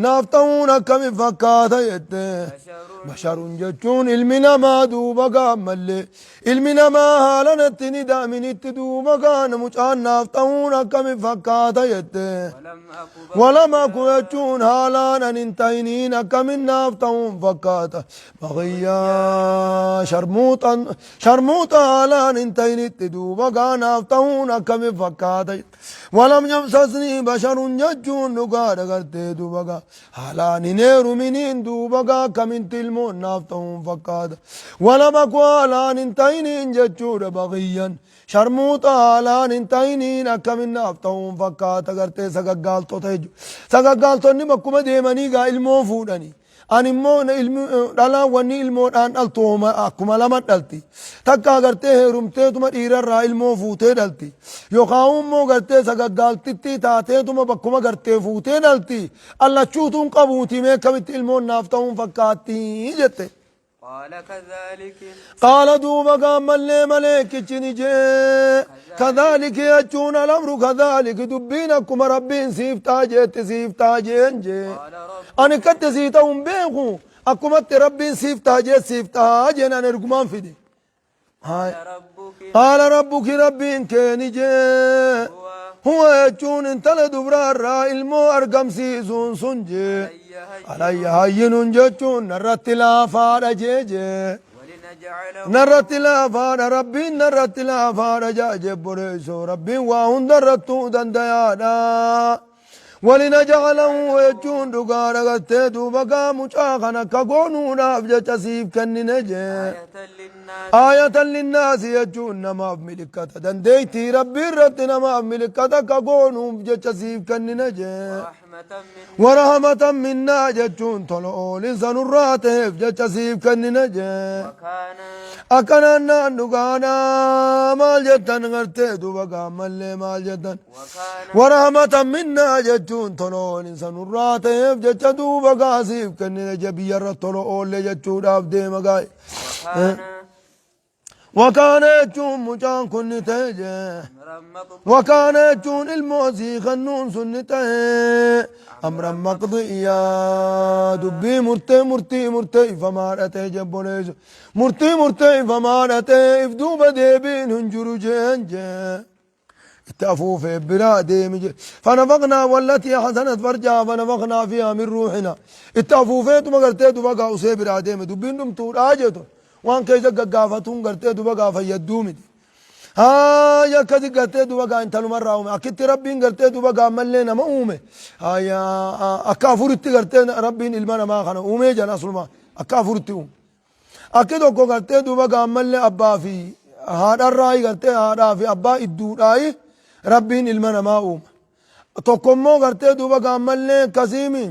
naaf ta'uun akkami fakkaata jette. بشر. بشر jechuun ilmi namaa duuba gaa mallee ilmi namaa haala natti hin ida'aminitti duuba gaa mucaan naaf ta'uun akkami fakkaata jette. ولم أك. ولم أك jechuun Haalaan an hin tahiniin akkamin naaf tahuun fakkaata? Baghiyyaa sharmuuxan sharmuuxa haalaan hin tahinitti duuba gaa naaf tahuun akkamin fakkaata? Walam yamsasnii basharun jechuun dhugaadha gartee duuba gaa haalaan hin heeruminiin duuba gaa akkaminti ilmoon naaf tahuun fakkaata? Walam aku haalaan hin tahiniin jechuudha. Baghiyyan sharmuuxa haalaan hin tahiniin akkamin naaf tahuun fakkaata? Gartee sagaggaaltota jechuudha. Sagaggaaltonni bakkuma deemanii gaa ilmoo fuudhanii. Ani immoo ilmi dhalaan wanni ilmoodhaan dhaltu homa akkuma lama dhalti. Takka gartee heerumteetuma dhiirarraa ilmoo fuutee dhalti. Yookaan immoo gartee sagaggaaltittii taateetuma bakkuma gartee fuutee dhalti. Allachuutuun qabuuti mee akkamitti ilmoon naaf ta'uun fakkaatti jette. Qaala kadhaaliki. Qaala duuba gaammallee maleekkichi ni jee. Kadhaaliki jechuun alamru kadhaaliki dubbiin akkuma Rabbiin siif ta'a jeetti siif ta'a jeen jee. Qaala rabbi. Ani akkatti sii ta'u hin beeku. Akkumatti Rabbiin siif ta'a jee siif ta'a jeen ani ergumaan fide. Haaya. Qaala rabbuki. Qaala rabbuki Rabbiin kee ni jee. Huwa. Huwa jechuun intala dubraarraa ilmoo argamsiisuun sun jee. Alayya hayyinun. Alayya hayyinun jechuun narratti laafaadha jee jee. Walinaj'alahu. Narratti laafaadha Rabbiin narratti laafaadha jaa jebboreessoo Rabbiin waa hundarrattuu dandayaadha. Walinaj'alahu jechuun dhugaadha gartee duuba gaa mucaa kana akka goonuudhaaf jecha siif kennine jee. Aayatan linnaasi. Aayatan linnaasi jechuun namaaf milikkata dandeettii Rabbii irratti namaaf milikkata akka goonuuf jecha siif kennine jee. Warahmatan minna. Warahmatan minnaa jechuun tola oolinsa nurraa ta'eef jecha siif kennine jee. Wakaana. Akkanaan naan dhugaadha maal jettan gartee duuba gaammallee maal jettan. Wakaana. Warahmatan minnaa jechuun tola oolinsa nurraa ta'eef jecha duuba gaasiif kennine jee biyyarra tola oolle jechuudhaaf deema gaa'e. Wakaana. Wakaana jechuun mucaan kun ni ta'e jee. Amran maqdiya. Wakaana jechuun ilmoo sii kennuun sun ni ta'e. Amran maqdiyyaa dubbii murtee murtii murteeffamaadha ta'e jebboleessu. Murtii murteeffamaadha ta'e if duuba deebiin hin jiru jeen jee. Itti afuufee biraa deemi jee. Fanafaqnaa wallatii hasanat farjaa fanafaqnaa fiihaa min ruuxinaa. Itti afuufeetuma gartee duba gaa usee biraa deeme dubbiin dhumtuudhaa jeetu. Waan keessa gaggaafatuun gartee duba gaa fayyaduu miti. Haaya akkasi gartee duba gaa intalumarraa uume. Akkitti Rabbiin gartee duba gaa ammallee nama uume. Haaya akka afuritti gartee Rabbiin ilma namaa kana uumee jala asluma akka afuritti uume. Akki tokko gartee duuba gaa ammallee abbaa fi haadharraayi gartee haadhaa fi abbaa idduudhaayi Rabbiin ilma namaa uuma. Tokko immoo gartee duuba gaa ammallee akkasiimi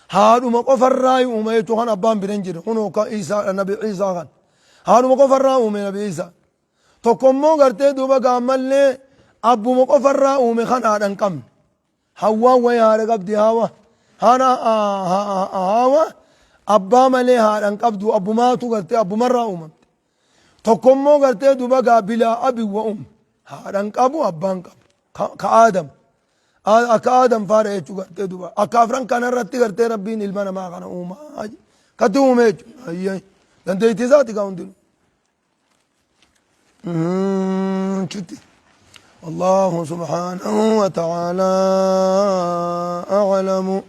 haadhuma qofarraayi uuma jechuu kan abbaan bira hin jirre kunoo ka Iisaa nabi Iisaa kan haadhuma qofarraa uume nabi Iisaa. Tokko immoo gartee duuba gaa ammallee abbuma qofarraa uume kan haadha hin qabne. Hawwaan wayi haadha qabdi hawa haadha hawa abbaa malee haadha hin qabdu abbumaatu gartee abbumarraa uumamte. Tokko immoo gartee duba gaa bilaa abi wa um haadha hin qabu abbaa hin qabu ka Aadam akka Aadam faadha jechuu gartee duba akka afran kanarratti gartee Rabbiin ilma namaa kana uumaa katti uume jechuudha. Dandeettii isaati gaa hundinuu. Chutti. والله سبحانه وتعالى أعلم.